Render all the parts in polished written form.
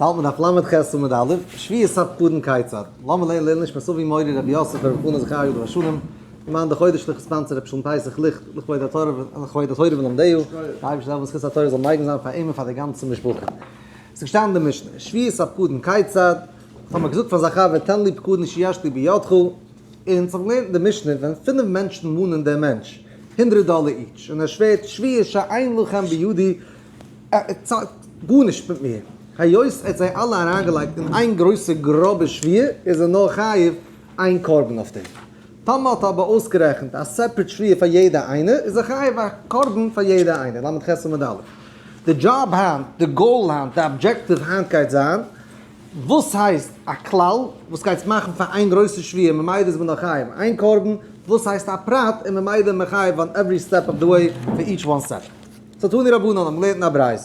האלט מען דף ל"ח עמוד א', שבועת הפקדון כיצד? לאמיר לערנען לעילוי נשמת אבי מורי רבי יוסף ברב חנא זכרי' עליו השלום, למען די חודש ליכט sponsor רבי שלום פסח ליכט לכבוד התורה לכבוד התורה ולומדיה, די אייבערשטער זאל העלפן זכות התורה זאל מגין זיין פאר אים און פאר די גאנצע משפחה. ס'איז געשטאנען אין די משנה, שבועת הפקדון כיצד? האט מען געזאגט פאר זיין חבר תן לי פקדון שיש לי בידך, און ס'האט געלערנט אין די משנה ווען פינף מענטשן מאנען דעם מענטש הונדרעט דאלער each, און ער שווערט שבועה שאין לכם בידי, גארנישט מיט מיר. היות ער האט זיי אלע אריינגעלייגט אין איין גרויסע גראבע שבועה איז ער נאר חייב איין קרבן אויף דעם. טאמער האט ער אבער אויסגערעכנט א separate שבועה פאר יעדע איינע איז ער חייב א קרבן פאר יעדע איינע, ל"ח עמוד א'. די דזשאב היינט, די goal היינט, די objective היינט גייט זיין, וואס הייסט א כלל וואס גייט מאכן פאר איין גרויסע שבועה ממילא איז מען נאר חייב איין קרבן, וואס הייסט א פרט און ממילא איז מען חייב on every step of the way פאר each one separate. סאו תנו רבנן האבן געלערנט אין א ברייתא,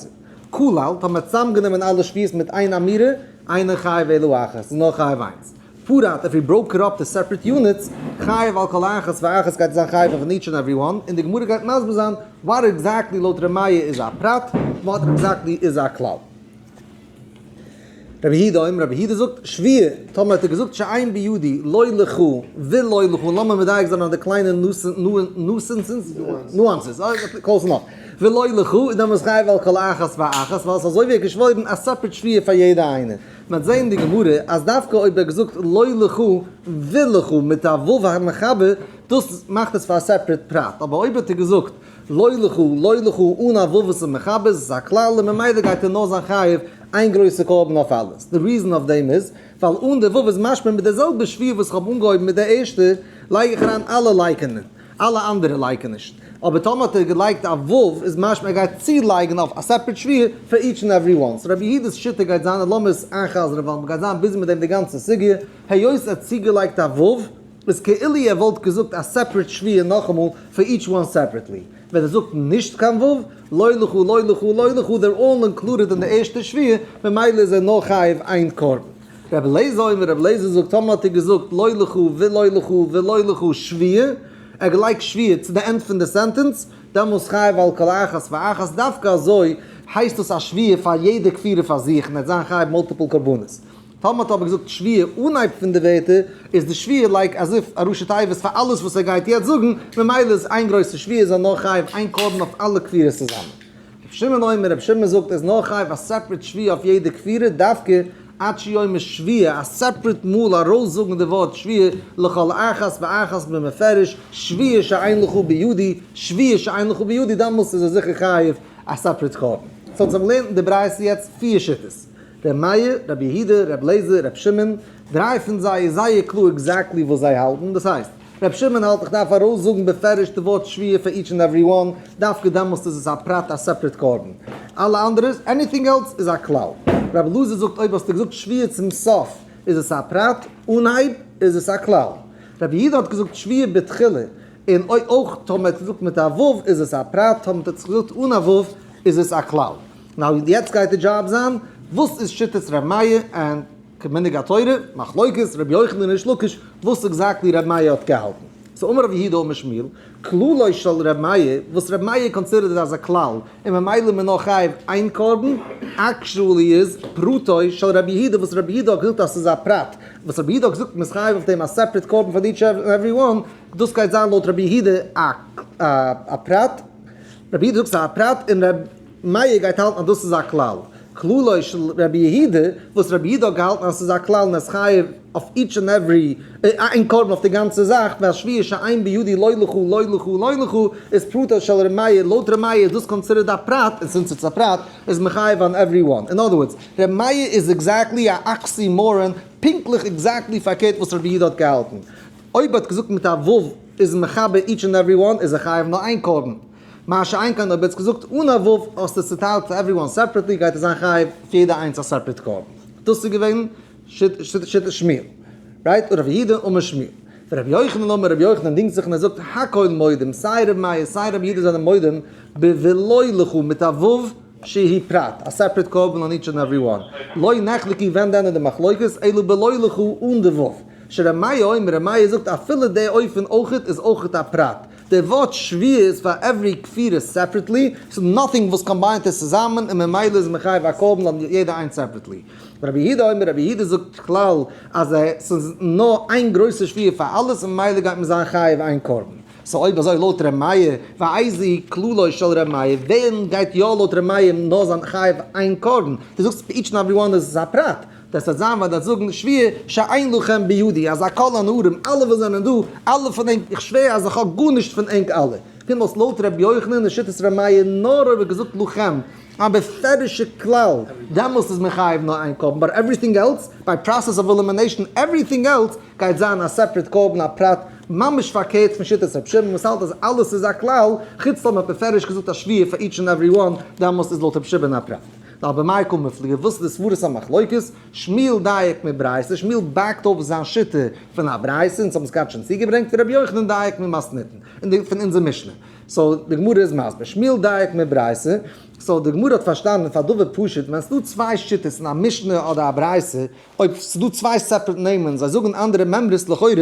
כלל, האט מען צוזאמגענומען אלע שבועות מיט איין אמירה, אינו חייב אלא אחת, איז נאר חייב איינס. פרט, if he broke it up to separate units, חייב על כל אחת ואחת גייט זיין חייב אויף each and every one, און די גמרא גייט מסביר זיין what exactly לויט ר' מאיר איז א פרט, what exactly איז א כלל. רבי יהודה אומר, רבי יהודה זאגט, שבועה, טאמער האט ער געזאגט שאין בידי, לא לך ולא לך, לאמיר מדייק זיין אויף די קליינע nuances, nuances, close enough, ולא לך, איז דעמאלס חייב על כל אחת ואחת, ווייל עס איז אזוי ווי ער האט געשוואוירן א separate שבועה פאר יעדע איינע. מען וועט זען אין די גמרא אז דווקא אויב ער האט געזאגט לא לך ולך מיט א ו' המחבר, דאס מאכט עס פאר א separate פרט, אבער אויב האט ער געזאגט לא לך, לא לך, אן א ו' וואס איז מחבר, איז עס א כלל, און ממילא גייט ער נאר זיין חייב איין גרויסע קרבן אויף אלעס. די reason אויף דעם איז, ווייל אן די ו' איז משמע מיט די זעלבע שבועה וואס איך האב אנגעהויבן מיט די ערשטע, לייג איך אריין אלע לייקענען, אלע אנדערע לייקענישן. אבער טאמער האט ער געלייגט א ו' איז משמע ער גייט צולייגן אויף א separate שבועה פאר each and every one. So רבי יהודה'ס שיטה גייט זיין, און לאמיר עס איינ'חזר'ן ווייל מ'גייט זיין busy מיט דעם די גאנצע סוגיא, היות ער האט צוגעלייגט א ו', איז כאילו ער וואלט געזאגט א separate שבועה נאכאמאל פאר each one separately. ווען ער זאגט נישט קיין ו', לא לך לא לך לא לך, they're all included אין די ערשטע שבועה, ממילא איז ער נאר חייב איין קרבן. רבי אליעזר אומר, רבי אליעזר זאגט, טאמער האט ער געזאגט לא לך ולא לך ולא לך שבועה, ער האט געלייגט שבועה צו די end פון די sentence, דעמאלס חייב על כל אחת ואחת, דווקא אזוי הייסט דאס א שבועה פאר יעדע כפירה פאר זיך און ער וועט זיין חייב multiple קרבנות. טאמער האט אבער געזאגט שבועה אנהייב פון די ווערטער, איז די שבועה like as if א ראשי תיבות פאר אלעס וואס ער גייט יעצט זאגן, ממילא איז איין גרויסע שבועה איז ער נאר חייב איין קרבן אויף אלע כפירות צוזאמען. רבי שמעון אומר, רבי שמעון זאגט ער איז נאר חייב א separate שבועה אויף יעדע כפירה, דווקא עד שיאמר שבועה, א separate מאל ארויסזאגן די ווארט שבועה לכל אחת ואחת במפרש, שבועה שאין לך בידי, שבועה שאין לך בידי, דאמאלס איז ער זיכער חייב א separate קרבן. so אונז האבן געלערנט אין די ברייתא יעצט פיר שיטות. ר' מאיר, רבי יהודה, ר' לעזער, ר' שמעון, דריי פון זיי איז זייער קלאר exactly וואס זיי האלטן, דאס הייסט, ר' שמעון האלט איך דארף ארויסזאגן בפירוש די ווארט שבועה פאר each and every one, דווקא דעמאלסט איז עס א פרט א separate קרבן. אלע אנדערע, anything else איז א כלל. ר' אלעזר זאגט אויב האסטו געזאגט שבועה צום סוף איז עס א פרט, אנהייב איז עס א כלל. רבי יהודה האט געזאגט שבועה בתחילה, און אויך טאמער האט געזאגט מיט א ו' איז עס א פרט, טאמער האט עס געזאגט אן א ו' איז עס א כלל. now יעצט גייט די דזשאב זיין, וואס איז שיטת ר' מאיר און כמנהג התורה, מחלוקת ר' יוחנן און ריש לקיש, וואס exactly ר' מאיר האט געהאלטן. so אמר רב יהודה אמר שמואל, כללו של ר' מאיר, וואס ר' מאיר considered אז א כלל, און ממילא מען נאר חייב איין קרבן, actually איז פרטו של רבי יהודה וואס רבי יהודה האט געזאגט אז ס'איז א פרט, וואס רבי יהודה האט געזאגט מ'איז חייב אויף דעם א separate קרבן פאר each and every one, דאס גייט זיין לויט רבי יהודה א פרט, רבי יהודה זאגט ס'איז א פרט און רבי מאיר גייט האלטן אז דאס איז א כלל. כללו של רבי יהודה, וואס רבי יהודה האט געהאלטן אז ס'איז א כלל און עס חייב אויף each and every, איין קרבן אויף די גאנצע זאך, והשבועה שאין בידי לא לך לא לך לא לך, איז פרטו של רבי מאיר, לויט רבי מאיר איז דאס considered א פרט, און since it's א פרט, איז מחייב on every one. אין other words, רבי מאיר איז exactly א oxymoron, פונקטליך exactly פארקערט וואס רבי יהודה האט געהאלטן. אויב האט געזאגט מיט א ו' איז מחבר each and every one, איז ער חייב נאר איין קרבן. מה שאין כן אויב האט געזאגט אן א ו' האסטו עס צוטיילט פאר everyone separately גייט עס זיין חייב פאר יעדע איינס א separate קרבן. דאס איז געווען שיטת שמואל. right? רבי יהודה אמר שמואל. ורבי יוחנן אמר רבי יוחנן דינגט זיך און ער זאגט הכל מודים סיי רבי מאיר סיי רבי יהודה זענען מודים בולא לך מיט א ו' שהיא פרט, א separate קרבן on each and every one. לא נחלקו ווען דען איז די מחלוקת אלא בלא לך אן די ו'. שרבי מאיר אומר רבי מאיר זאגט אפילו די אופן אויכעט איז אויכעט א פרט. די ווארט שבועה איז פאר every כפירה separately, ס'איז nothing וואס combine ט עס צוזאמען און ממילא איז מחייב א קרבן אויף יעדע איינס separately. רבי יהודה אומר, רבי יהודה זאגט כלל אז ס'איז נאר איין גרויסע שבועה פאר אלעס און ממילא גייט מען זיין חייב איין קרבן. so אויב אזוי לויט ר' מאיר, ואיזהו כללו של ר' מאיר, ווען גייט יא לויט ר' מאיר נאר זיין חייב איין קרבן? דו זאגסט each and every one איז א פרט. דאס וועט זיין ווען דו וועסט זאגן שבועה שאין לכם בידי, אז כל הנערים, אלע וואס זענען דא, אלע פון ענק, איך שווער אז איך האב גארנישט פון ענק אלע. קומט אויס לויט ר' יוחנן איז שיטת ר' מאיר נאר אויב ער האט געזאגט לכם, א בפירוש'ע כלל, דעמאלסט איז מען חייב נאר איין קרבן, but everything else, by process of elimination, everything else גייט זיין א separate קרבן א פרט, ממש פארקערט פון שיטת ר' שמעון וואס האלט אז אלעס איז א כלל, חוץ טאמער האט בפירוש געזאגט א שבועה פאר each and every one, דעמאלסט איז לויט ר' שמעון א פרט. נאר במאי קא מיפלגי, וואס איז די סברת המחלוקת? שמואל דייק מברייתא, שמואל back ט אויף זיין שיטה פון א ברייתא, אונז האבן עס געהאט שוין צוגעברענגט, ורבי יוחנן דייק ממתניתין, פון אונזער משנה. so די גמרא איז מסביר, שמואל דייק מברייתא, so די גמרא האט פארשטאנען פאר דבר פשוט, ווען ס'דא צוויי שיטות אין א משנה אדער א ברייתא, אויב ס'דא צוויי separate נעמען, זיי זאגן אנדערע מימרות לכאורה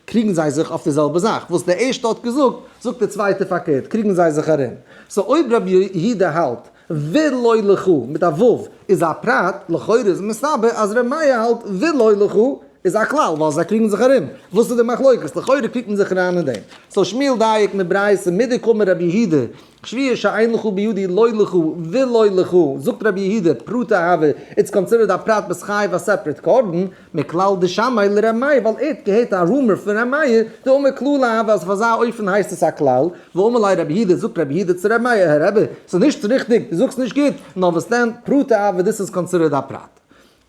קריגן זיי זיך אויף די זעלבע זאך, וואס די ערשטע האט געזאגט, זאגט די צווייטע פארקערט, קריגן זיי זיך ארום. so אויב רבי יהודה האלט ולא לך מיט א ו' איז א פרט, לכאורה איז מסתבר אז ר' מאיר האלט ולא לך איז א כלל ווייל זיי קריגן זיך ארום, וואס איז די מחלוקת? לכאורה קריגט מען זיך אריין אין דעם. so שמואל דייק מברייתא מדקאמר רבי יהודה, שבועה שאין לך בידי לא לך ולא לך, זאגט רבי יהודה, פרטא הוי, it's considered א פרט ביסט חייב א separate קרבן, מכלל דשמעיה לר' מאיר ווייל ער האט געהערט א rumor פון ר' מאיר, דאמר כללא הוי אז אויף אזא אופן הייסט עס א כלל, ואמר ליה רבי יהודה זאגט רבי יהודה צו ר' מאיר הער רבי, ס'איז נישט ריכטיג, דו זאגסט נישט גוט, נאר וואס דען, פרטא הוי this is considered א פרט.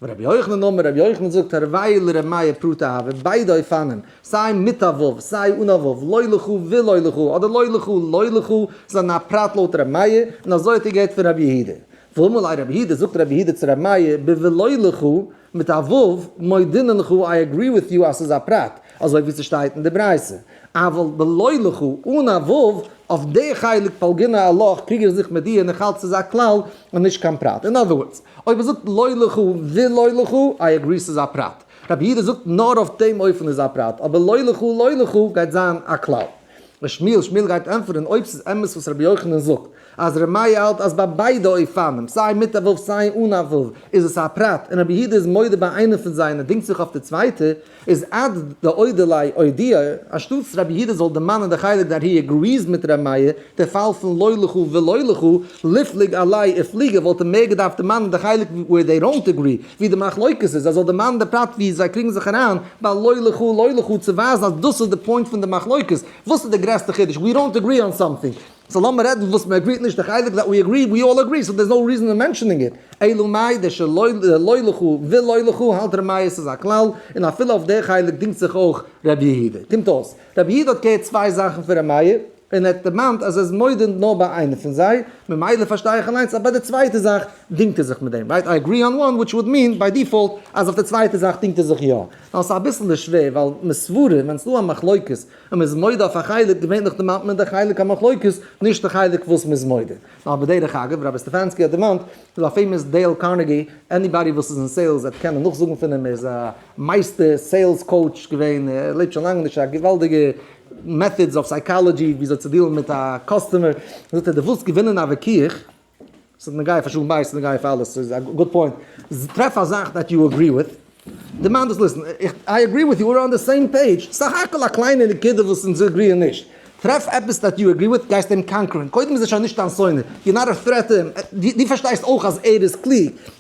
ורבי יוחנן אמר רבי יוחנן זאגט תרוייהו לר' מאיר פרטא הוי, ביידע אופנים, סיי מיט א ו' סיי אן א ו', לא לך ולא לך, אדער לא לך לא לך, זענען א פרט לויט ר' מאיר, און אזוי האט ער געהערט פון רבי יהודה. ואמר ליה רבי יהודה זאגט רבי יהודה צו ר' מאיר בולא לך, מיט א ו', מודינא לך I agree with you אז ס'איז א פרט, אזוי ווי ס'שטייט אין די ברייתא. אבל בלא לך, אן א ו', אויף די חלק פלגינן עלך קריג איך זיך מיט דיר און איך האלט ס'איז א כלל און נישט קיין פרט. in other words, אויב ער זאגט לא לך ולא לך, I agree ס'איז א פרט. רבי יהודה זאגט נאר אויף דעם אופן איז א פרט, אבער לא לך לא לך גייט זיין א כלל. שמואל שמואל גייט ענטפערן אויב ס'איז אמת וואס רבי יוחנן זאגט אז ר' מאיר האלט אז ביי ביידע אופנים סיי מיט א ו' סיי אן א ו' איז עס א פרט און רבי יהודה איז מודה ביי איינע פון זיי און ער דינגט זיך אויף די צווייטע איז עד דאודי ליה אודויי אנשטאטס רבי יהודה זאל דערמאנען די חלק that he agrees מיט ר' מאיר די פאל פון לא לך ולא לך ליפלוג עליה איפליגי וואלט ער מער געדארפט דערמאנען די חלק where they don't agree ווי די מחלוקת איז, ער זאל דערמאנען די פרט ווי זיי קריגן זיך אריין ביי לא לך לא לך צו ווייזן אז דאס איז די point פון די מחלוקת, וואס איז די גרעסטע חידוש? we don't agree on something, so לאמיר רעדן וואס מען agree ט נישט, די חלק that we agree, we all agree, so there is no reason in mentioning it, אלא מאי די שלא לא לך ולא לך האלט ר' מאיר ס'איז א כלל, און אפילו אויף די חלק דינגט זיך אויך ר' יהודה. קומט אויס, ר' יהודה האט געהערט צוויי זאכן פון ר' מאיר, און ער האט דערמאנט אז ער איז מודה נאר ביי איינע פון זיי, ממילא פארשטיי איך אליינס אז ביי די צווייטע זאך דינגט ער זיך מיט דעם, right? I agree on one which would mean by default אז אויף די צווייטע זאך דינגט ער זיך יא. נאר ס'איז אביסעלע שווער ווייל מסברה ווען ס'דא א מחלוקת און מ'איז מודה אויף א חלק געווענליך דערמאנט מען די חלק המחלוקת נישט די חלק וואס מ'איז מודה. נאר בדרך אגב רבי סטעפאנסקי האט דערמאנט ס'איז א famous דעיל קארנעגי, anybody וואס איז אין sales וועט קענען נאכזאגן פון אים, ער איז א מייסטער sales coach געווען, ער לעבט שוין לאנג נישט, א געוואלדיגע methods of psychology וויאזוי צו deal ן מיט א customer, זאגט ער דו ווילסט געווינען א וויכוח, ס'איז נוגע פאר שלום בית, ס'איז נוגע פאר אלעס, ס'איז א good point, טרעף א זאך that you agree with, דערמאן דאס listen, I agree with you, we're on the same page, סך הכל א קליינע נקודה וואס אונז agree ען נישט, טרעף עפעס that you agree with, גייסט אים conquer ען, קודם איז ער שוין נישט דיין שונא, you're not a threat to him, דו פארשטייסט אויך אז ער איז קלוג,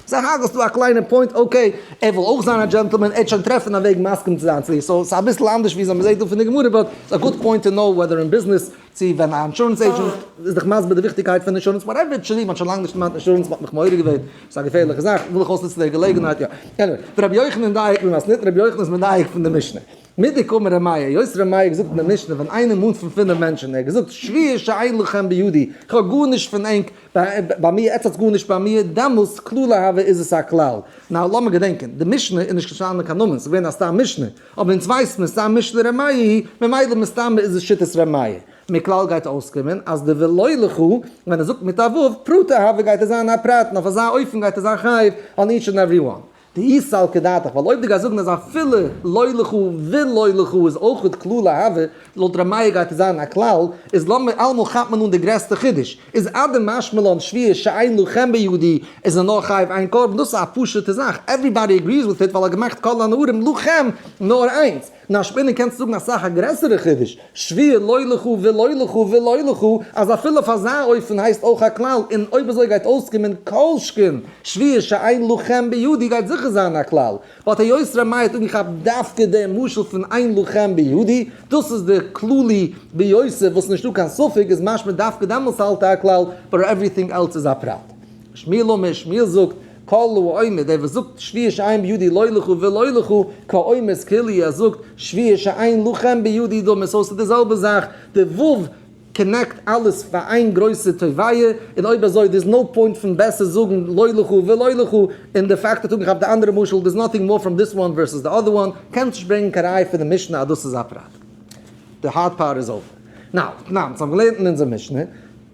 סך הכל ס'דא א קליינע point, okay, ער וויל אויך זיין א gentleman, ער וועט שוין טרעפן א וועג מסכים צו זיין צו דיר, so ס'איז אביסל אנדערש ווי מ'זעט דא פון די גמרא, but ס'איז א good point to know whether אין ביזנעס, צו ווען א insurance agent איז דיך מסביר די וויכטיגקייט פון אינשורענס, whatever it should be, מ'האט שוין לאנג נישט דערמאנט אינשורענס, מ'האט מיך מעורר געווען, ס'איז א געפערליכע זאך, וויל איך אויסנוצן די געלעגנהייט, יא. anyway, רבי יוחנן דייק ממתניתין, רבי יוחנן איז מדייק פון די משנה. מדקאמר ר' מאיר, היות ר' מאיר האט געזאגט אין די משנה ווען איינער מאנט פון פינף מענטשן, ער האט געזאגט שבועה שאין לכם בידי, איך האב גארנישט פון ענק, ביי מיר, עטס האטס גארנישט ביי מיר, דעמאלס כללא הוי איז עס א כלל. now לאמיר געדענקען, די משנה איז נישט געשטאנען קיין נאמען, ס'איז געווען א סתם משנה, אבער אונז ווייסט מען סתם משנה ר' מאיר היא, ממילא מסתמא איז עס שיטת ר' מאיר. מכלל גייט אויסקומען אז די ולא לך, ווען ער זאגט מיט א ו', פרטא הוי גייט עס זיין א פרט, און אויף אזא אופן גייט ער זיין חייב on each and every one. דאי סלקא דעתך, ווייל אויב דו גייסט זאגן אז אפילו לא לך ולא לך איז אויך כללא הוה, לויט ר' מאיר גייט עס זיין א כלל, איז לאמיר אלעמאל כאפט מען אן די גרעסטע חידוש, איז אדמשמע לן שבועה שאין לכם בידי איז ער נאר חייב איין קרבן, דאס איז א פשוטע זאך, everybody agrees with it ווייל ער האט געמאכט כל הנערים לכם נאר איינס, נאשמינען קענסטו זאגן אסאך א גרעסערע חידוש, שבועה לא לך ולא לך ולא לך, אז אפילו אויף אזא אופן הייסט אויך א כלל, און אויב אזוי גייט אויסקומען כל שכן שבועה שאין לכם בידי גייט זיכער זיין א כלל, but היות ר' מאיר האט אנגעכאפט דווקא דעם משל פון אין לכם בידי, דאס איז די כללי ביותר וואס נישטא קיין ספק, איז משמע דווקא דעמאלטס האלט ער א כלל, but everything else איז א פרט. שמואל אמר, שמואל זאגט, כל האומר, דער וואס זאגט שבועה שאין בידי לא לך ולא לך, כאומר כאילו ער זאגט שבועה שאין לכם בידי דמי, so ס'איז די זעלבע זאך, די ו' connect אלעס פאר איין גרויסע תובעה, און אויב אזוי there's no point פון בעסער זאגן לא לך ולא לך, און די פאקט האט אנגעכאפט די אנדערע משל, there's nothing more from this one versus the other one, קענסט נישט ברענגען קיין ראי' פון די משנה אז דאס איז א פרט. די hard part is over. Now, תנן, אונז האבן געלערנט אין אונזער משנה,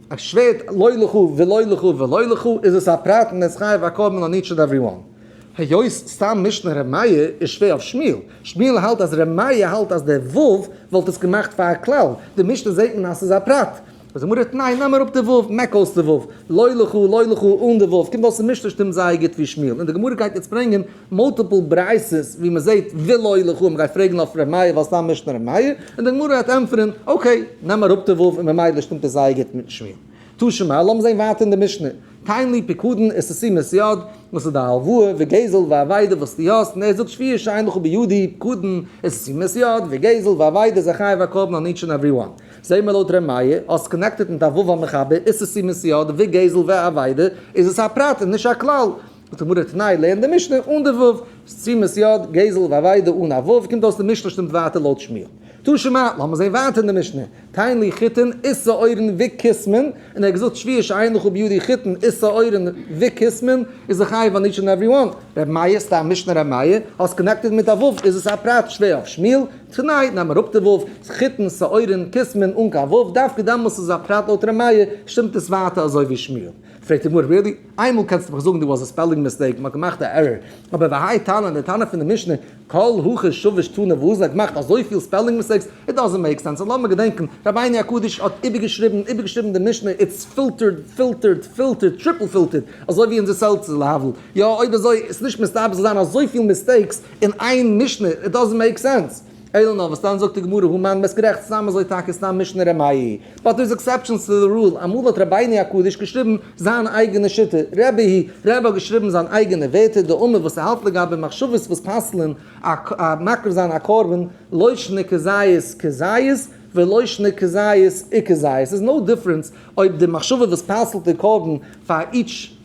אז שווערט לא לך ולא לך ולא לך איז עס א פרט און עס חייב א קרבן on each and every one. היות סתם משנה ר' מאיר איז שווער אויף שמואל, שמואל האלט אז ר' מאיר האלט אז דער ו' וואלט עס געמאכט פאר א כלל, די משנה זעט מען אז ס'איז א פרט. זאגט די גמרא תנאי נעם אראפ די ו', מעק אויס די ו', לא לך לא לך אן די ו', קומט אויס די משנה שטימט זייער גוט ווי שמואל, און די גמרא גייט יעצט ברענגען multiple ברייתות ווי מען זעט ולא לך, מען גייט פרעגן אויף ר' מאיר ווייל סתם משנה ר' מאיר, און די גמרא גייט ענטפערן, okay, נעם אראפ די ו' און ממילא שטימט עס זייער גוט מיט שמואל. תא שמע, לאמיר זען ווייטער אין די משנה. תן לי פקדון ותשומת יד, וואס איז די הלוואה, וגזל ואבידה וואס דו האסט, און ער זאגט שבועה שאין לך בידי פקדון ותשומת יד, וגזל ואבידה איז א חייב א קרבן on each and every one. זעהן מיר לויט ר' מאיר, האסט connected מיט א ו' המחבר, ותשומת יד, וגזל ואבידה, איז עס א פרט און נישט א כלל. זאגט די גמרא תנאי לערן די משנה אן די ו', תשומת יד, גזל ואבידה אן א ו', קומט אויס די משנה שטימט ווייטער לויט שמואל. תא שמע, לאמיר זעהן ווייטער אין די משנה, תן לי חיטין ושעורין וכסמין, און ער האט געזאגט שבועה שאין לך בידי חיטין ושעורין וכסמין, איז א חייב on each and every one. ר' מאיר, סתם משנה ר' מאיר, האסט connected מיט א ו', איז עס א פרט שווער אויף שמואל, תנאי, נעם אראפ די ו', חיטין שעורין כסמין אן קיין ו', דווקא דעמאלס איז א פרט לויט ר' מאיר, שטימט עס ווייטער אזוי ווי שמואל. פרעגט די גמרא, really? איינמאל קענסטו מיך זאגן דא was a spelling mistake, מ'האט געמאכט א error, אבער והאי תנא, די תנא פון די משנה, כל הכא שביש תנא ואזיל האט געמאכט אזויפיל spelling mistakes, it doesn't make sense, און לאמיר געדענקען, רבינו הקדוש האט איבערגעשריבן איבערגעשריבן די משנה, it's filtered, filtered, filtered, triple filtered, אזוי ווי אונזער סעלצער להבדיל, יא אויב אזוי איז נישט מסתבר ס'זאל זיין אזויפיל mistakes אין איין משנה, it doesn't make sense. אלא נאר וואס דאן זאגט די גמרא הא מאן ביסט גערעכט סתם אזוי טאקע סתם משנה ר' מאיר but there's exceptions to the rule אמאל האט רבינו הקדוש געשריבן זיין אייגענע שיטה רבי היא רבי האט געשריבן זיין אייגענע ווערטער דאמר וואס ער האלט לגבי מחשבות וואס פסל'ן א מקריב זיין א קרבן לא שנא כזית כזית ולא שנא כזית וכזית ס'איז no difference אויב די מחשבה וואס פסל'ט די קרבן פאר each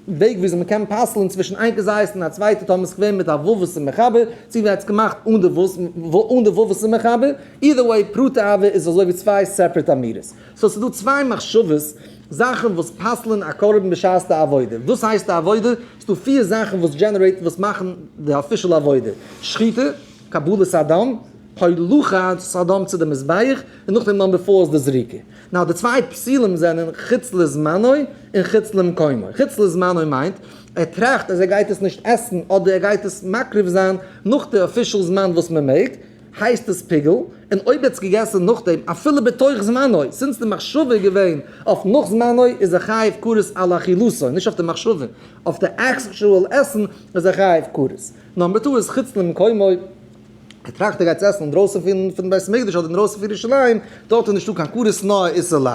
וועג וויאזוי מען קען פסל'ן צווישן איין כזית און א צווייטע טאמער ס'איז געווען מיט א ו' וואס איז מחבר, צו ווען ער האט עס געמאכט אן די ו' אן די ו' וואס איז מחבר, either way פרוטה עבה איז אזוי ווי צוויי separate אמירות. so ס'איז דא צוויי מחשבות, זאכן וואס פסל'ן א קרבן בשעת די עבודה. וואס הייסט די עבודה? ס'איז דא פיר זאכן וואס generate ן וואס מאכן די official עבודה. שחיטה, קבלת הדם, הולכת הדם צו די מזבח, און נאכדעם number four איז די זריקה. Now די צוויי פסולים זענען חוץ לזמנו און חוץ למקומו. חוץ לזמנו מיינט, ער טראכט אז ער גייט עס נישט עסן אדער ער גייט עס מקריב זיין נאך די official זמן וואס מען מעג, הייסט עס פיגול, און אויב ער האט עס געגעסן נאכדעם אפילו בתוך זמנו, since די מחשבה איז געווען אויף נאך זמנו, איז ער חייב כרת על אכילתו, נישט אויף די מחשבה, אויף די actual עסן איז ער חייב כרת. Number two איז חוץ למקומו. ער טראכט ער גייט צו עסן אינדרויסן פון פון בית המקדש אדער אינדרויסן פון ירושלים, דארט איז נישטא קיין כרת נאר איסור לאו.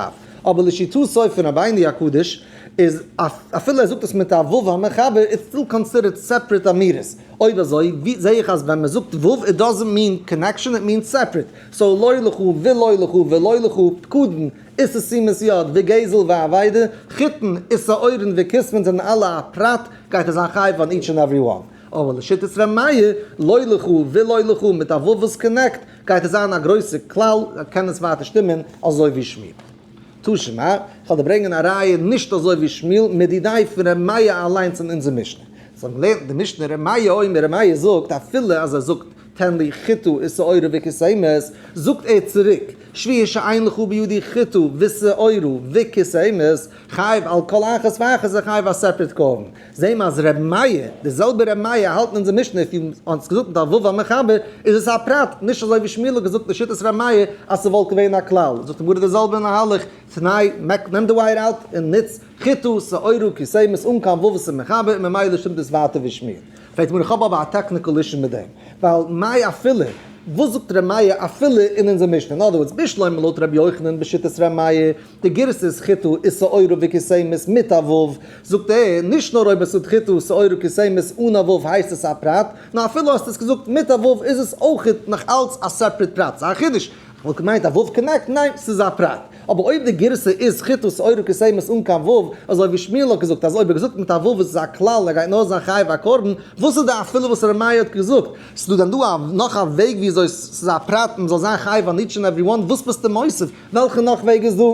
אבער לשיטתו פון רבינו הקדוש איז אפילו ער זאגט עס מיט א ו' המחבר it's still considered separate אמירות. אויב אזוי ווי זעה איך אז ווען מען זאגט ו' it doesn't mean connection it means separate. So לא לך ולא לך ולא לך פקדון ותשומת יד וגזל ואבידה חיטין ושעורין וכסמין זענען אלע א פרט גייט ער זיין חייב on each and every one. אבער לשיטת ר' מאיר, לא לך ולא לך מיט א ו' וואס connect, גייט עס זיין א גרויסע כלל, קען עס ווייטער שטימען אזוי ווי שמואל. תא שמע, איך וועל דיר ברענגען א ראיה נישט אזוי ווי שמואל, מיט די דיי פון ר' מאיר אליינס אין אונזער משנה. זיי האבן געלערנט אין די משנה ר' מאיר אומר, ר' מאיר זאגט אפילו אז ער זאגט. תן לי חיטה ושעורה וכסמת, זאגט ער צוריק, שבועה שאין לך בידי חיטה ושעורה וכסמת, חייב על כל אחת ואחת איז ער חייב א separate קרבן. זעהן מיר אז ר' מאיר, די זעלבע ר' מאיר האלט אין אונזער משנה, if you האסט געזאגט מיט א ו' המחבר, איז עס א פרט, נישט אזוי ווי שמואל האט געזאגט לשיטת ר' מאיר אז ס'וואלט געווען א כלל. זאגט די גמרא די זעלבע מהלך, תנאי, מעק, נעם די wire out און נוץ חיטה, שעורה, כסמת אן קיין ו' וואס איז מחבר, און ממילא שטימט עס ווייטער ווי שמואל. פרעגט די גמרא, איך האב אבער א technical issue מיט דעם, ווייל מאי אפילו, וואס זאגט ר' מאיר אפילו אין אונזער משנה? אין other words, בשלמא לויט ר' יוחנן בשיטת ר' מאיר, די גירסא איז חיטה ושעורה וכסמת מיט א ו', זאגט ער, נישט נאר אויב עס איז חיטה ושעורה וכסמת אן א ו' הייסט עס א פרט, נאר אפילו האסט עס געזאגט מיט א ו' איז עס אויך נאך אלץ א separate פרט. ס'איז א חידוש. כ'וואלט געמיינט א ו' connect, ניין, ס'איז א פרט. אבער אויב די גירסא איז חיטה ושעורה וכסמת אן קיין ו', אזוי ווי שמואל האט געזאגט אז אויב ער געזאגט מיט א ו' איז עס א כלל ער גייט נאר זיין חייב א קרבן, וואס איז די אפילו וואס ר' מאיר האט געזאגט? ס'איז דא דען דא א נאך א וועג וויאזוי ס'איז א פרט און מ'זאל זיין חייב on each and every one? וואס ביסטו מוסיף? וועלכע נאך וועג איז דא?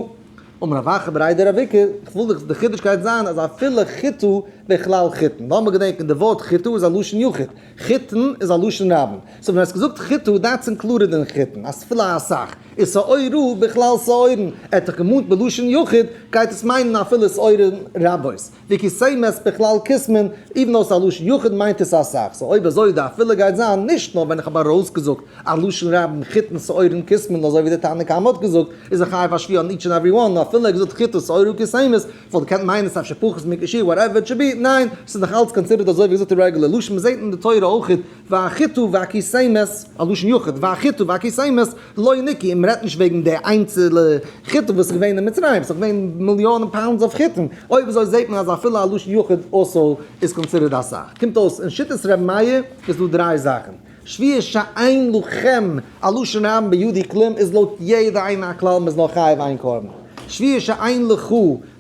אמר רב אחא בריה דרב איקא, איך וויל דיך די חידוש גייט זיין אז אפילו חיטה בכלל חיטין, לאמיר געדענקען די ווארט חיטה איז א לשון יחיד, חיטין איז א לשון רבים, so ווען האסט געזאגט חיטה that's included אין חיטין, אפילו אסאך, איז שעורה בכלל שעורין, ער האט דאך געמאנט בלשון יחיד, גייט עס מיינען אפילו שעורין רבות, וכסמת בכלל כסמין, even though ס'איז א לשון יחיד מיינט עס אסאך, so אויב אזוי די אפילו גייט זיין נישט נאר ווען איך האב ארויסגעזאגט א לשון רבים חיטין שעורין כסמין אזוי ווי די תנא קמא האט געזאגט איז ער חייב א שבועה on each and every one, נאר אפילו ער האט געזאגט חיטה שעורה כסמת וואלט געקענט מיינען ס'איז אפשר פחות מכשיעור whatever it should be, ניין, ס'איז נאך אלץ considered אזוי ווי געזאגט די רעגולער לשון, מ'זעט אין די תורה אויכעט והחיטה והכסמת, א לשון יחיד, והחיטה והכסמת לא ניכר, און מ'רעדט נישט וועגן די איינצעלע חיטה וואס איז געווען אין מצרים, ס'איז געווען מיליאנען pounds אויף חיטים, אויב אזוי זעט מען אז אפילו א לשון יחיד also איז considered אסאך. קומט אויס אין שיטת ר' מאיר איז דא דריי זאכן, שבועה שאין לכם א לשון רבים בידי כלום איז לויט יעדע איינע א כלל מ'איז נאר חייב איין קרבן, שבועה שאין לך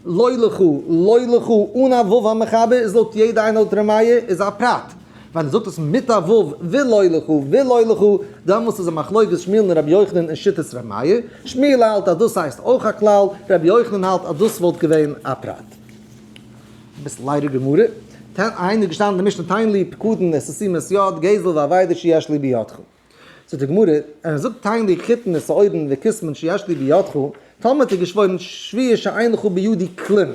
לא לך לא לך אן א ו' המחבר איז לויט יעדע איינע לויט ר' מאיר איז א פרט. ווען ער זאגט עס מיט א ו' ולא לך ולא לך, דעמאלס איז א מחלוקת שמואל און רבי יוחנן אין שיטת ר' מאיר, שמואל האלט אז דאס הייסט אויך א כלל, רבי יוחנן האלט אז דאס וואלט געווען א פרט. אביסל ליידער גמרא, איינער איז געשטאנען אין די משנה תן לי פקדון את חתימת יד גזל ואבידה שיש לי בידך. זאגט די גמרא, ער זאגט תן לי חיטין ושעורין וכסמין שיש לי בידך, טאמער האט ער געשוואוירן שבועה שאין לך בידי כלום,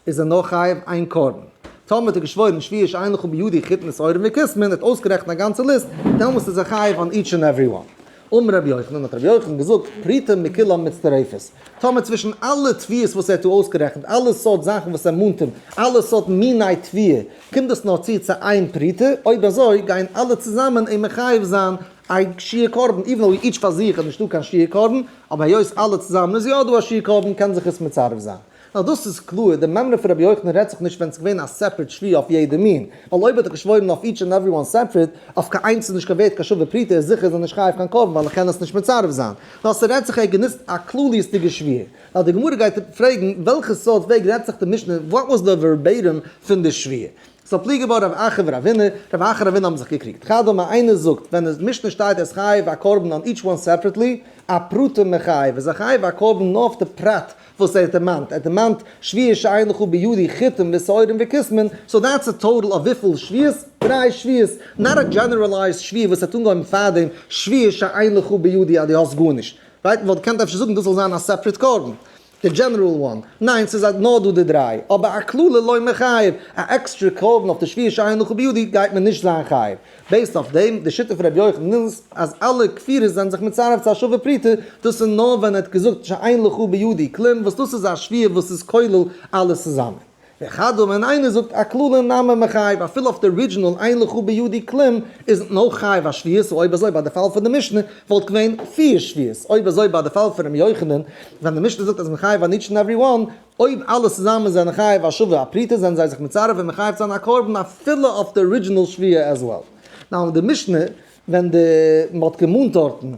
איז ער נאר חייב איין קרבן. טאמער האט ער געשוואוירן שבועה שאין לך בידי חיטין ושעורין וכסמין, ער האט אויסגערעכנט א גאנצע ליסט, דעמאלס איז ער חייב on each and every one. אמר רבי יוחנן, האט רבי יוחנן געזאגט, פרוטה מכולם מצטרפת. טאמער צווישן אלע תביעות וואס ער האט דא אויסגערעכנט, אלע סארט זאכן וואס ער מאנט אים, אלע סארט מיני תביעה, קומט דאס נאר צו צו איין פרוטה, אויב אזוי גייען אלע צוזאמען אים מחייב זיין א שיעור קרבן, even though each פאר זיך איז נישטא קיין שיעור קרבן, אבער היות אלע צוזאמען איז יא דא א שיעור קרבן קען זיך עס מצרף זיין. נאר דאס איז קלאר, די מימרא פון רבי יוחנן רעדט זיך נישט ווען ס'איז געווען א separate שבועה אויף יעדע מין, ווייל אויב האט ער געשוואוירן אויף each and every one separate, אויף קיין איינס איז נישט קיין ווערט קיין שווה פרוטה, איז זיכער איז ער נישט חייב קיין קרבן ווייל ער קען עס נישט מצרף זיין. נאר ס'רעדט זיך ער האט גענוצט א כלליות'דיגע שבועה. נאר די גמרא גייט פרעגן וועלכע סארט וועג רעדט זיך די משנה, what was the verbatim פון די שבועה. ס'איז פליגי בה רב אחא ורבינא, רב אחא און רבינא האבן זיך געקריגט. חד אמר איינער זאגט ווען אין משנה שטייט ער איז חייב א קרבן on each one separately, אפרוטה מיחייב, איז ער חייב א קרבן נאר אויף די פרט וואס ער האט דערמאנט, ער האט דערמאנט שבועה שאין לך בידי חיטים ושעורים וכסמין, so that's א total אויף וויפיל שבועות? דריי שבועות, not א generalized שבועה וואס האט אנגעהויבן פארדעם שבועה שאין לך בידי אז דו האסט גארנישט, right? מ'וואלט געקענט אפשר זאגן דאס זאל זיין א separate קרבן, די general one, ניין ס'איז נאר דא די דריי, אבער אכללה לא מיחייב, א עקסטרע קרבן אויף די שבועה שאין לך בידי גייט מען נישט זיין חייב. based אויף דעם, די שיטה פון רבי יוחנן איז אז אלע כפירות זענען זיך מצרף צו א שווה פרוטה, דאס איז נאר ווען ער האט געזאגט שאין לך בידי כלום וואס דאס איז א שבועה וואס איז כולל אלעס צוזאמען. וחד אמר און איינער זאגט אכללה נמי מיחייב אפילו אויף די original אין לך בידי כלום איז נאך חייב א שבועה, so אויב אזוי ביי די פאל פון די משנה וואלט געווען פיר שבועות, אויב אזוי ביי די פאל פון רבי יוחנן ווען די משנה זאגט אז מחייב on each and every one, אויב אלע צוזאמען זענען חייב א שווה א פרוטה זענען זיי זיך מצרף און מחייב צו זיין א קרבן אפילו אויף די original שבועה as well. Now אין די משנה ווען די מען האט געמאנט דארטן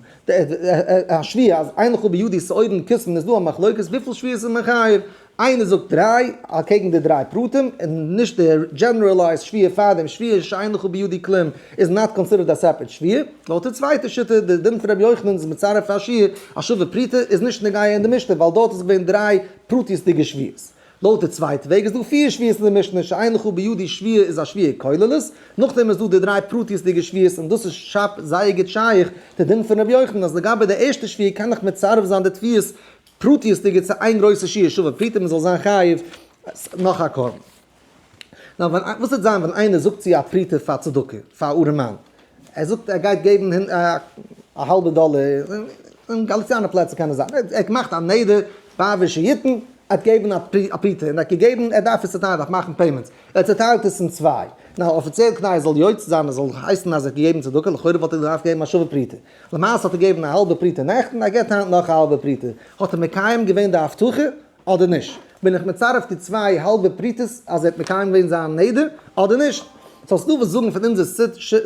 א שבועה אז אין לך בידי שעורים כוסמין איז דא א מחלוקת וויפיל שבועות איז מען חייב, איינער זאגט דריי אקעגן די דריי פרטים און נישט די generalized שבועה פאר דעם שבועה שאין לך בידי כלום איז not considered א separate שבועה, לויט די צווייטע שיטה די דין פון רבי יוחנן איז מצרף א שיעור א שווה פרוטה איז נישט נוגע אין די משנה ווייל דארט איז געווען דריי פרטיות'דיגע שבועות. לויט די צווייטע וועג איז דא פיר שבועות אין די משנה, שאין לך בידי שבועה איז א שבועה כוללת, נאכדעם איז דא די דריי פרטיות'דיגע שבועות און דאס איז שפ זייער גוט שייך די דין פון רבי יוחנן אז לגבי די ערשטע שבועה קען איך מצרף זיין די תביעות פרטיות'דיגע צו איין גרויסע שבועה שווה פרוטה מען זאל זיין חייב נאך א קרבן. נאר ווען וואס וועט זיין ווען איינער זאגט צו א פרוטה פאר צדקה פאר א ארעמאן, ער זאגט ער גייט געבן א האלבע דאלער, אין גאליציאנער פלעצער קען עס זיין, ער האט געמאכט א נדר בעבור שיתן, ער האט געגעבן א פרוטה, און ער האט געגעבן, ער דארף עס צוטיילן, ער דארף מאכן payments, ער צוטיילט עס אין צוויי, נאר אפיציעל כדי ער זאל יוצא זיין, עס זאל הייסן אז ער האט געגעבן צדקה, לכאורה וואלט ער געדארפט געבן א שווה פרוטה, למעשה האט ער געגעבן א האלבע פרוטה נעכטן, ער געבט היינט נאך א האלבע פרוטה, האט ער מקיים געווען די הבטחה אדער נישט? בין איך מצרף די צוויי האלבע פרוטות אז ער האט מקיים געווען זיין נדר אדער נישט? סאו ס'דא וואס זאגן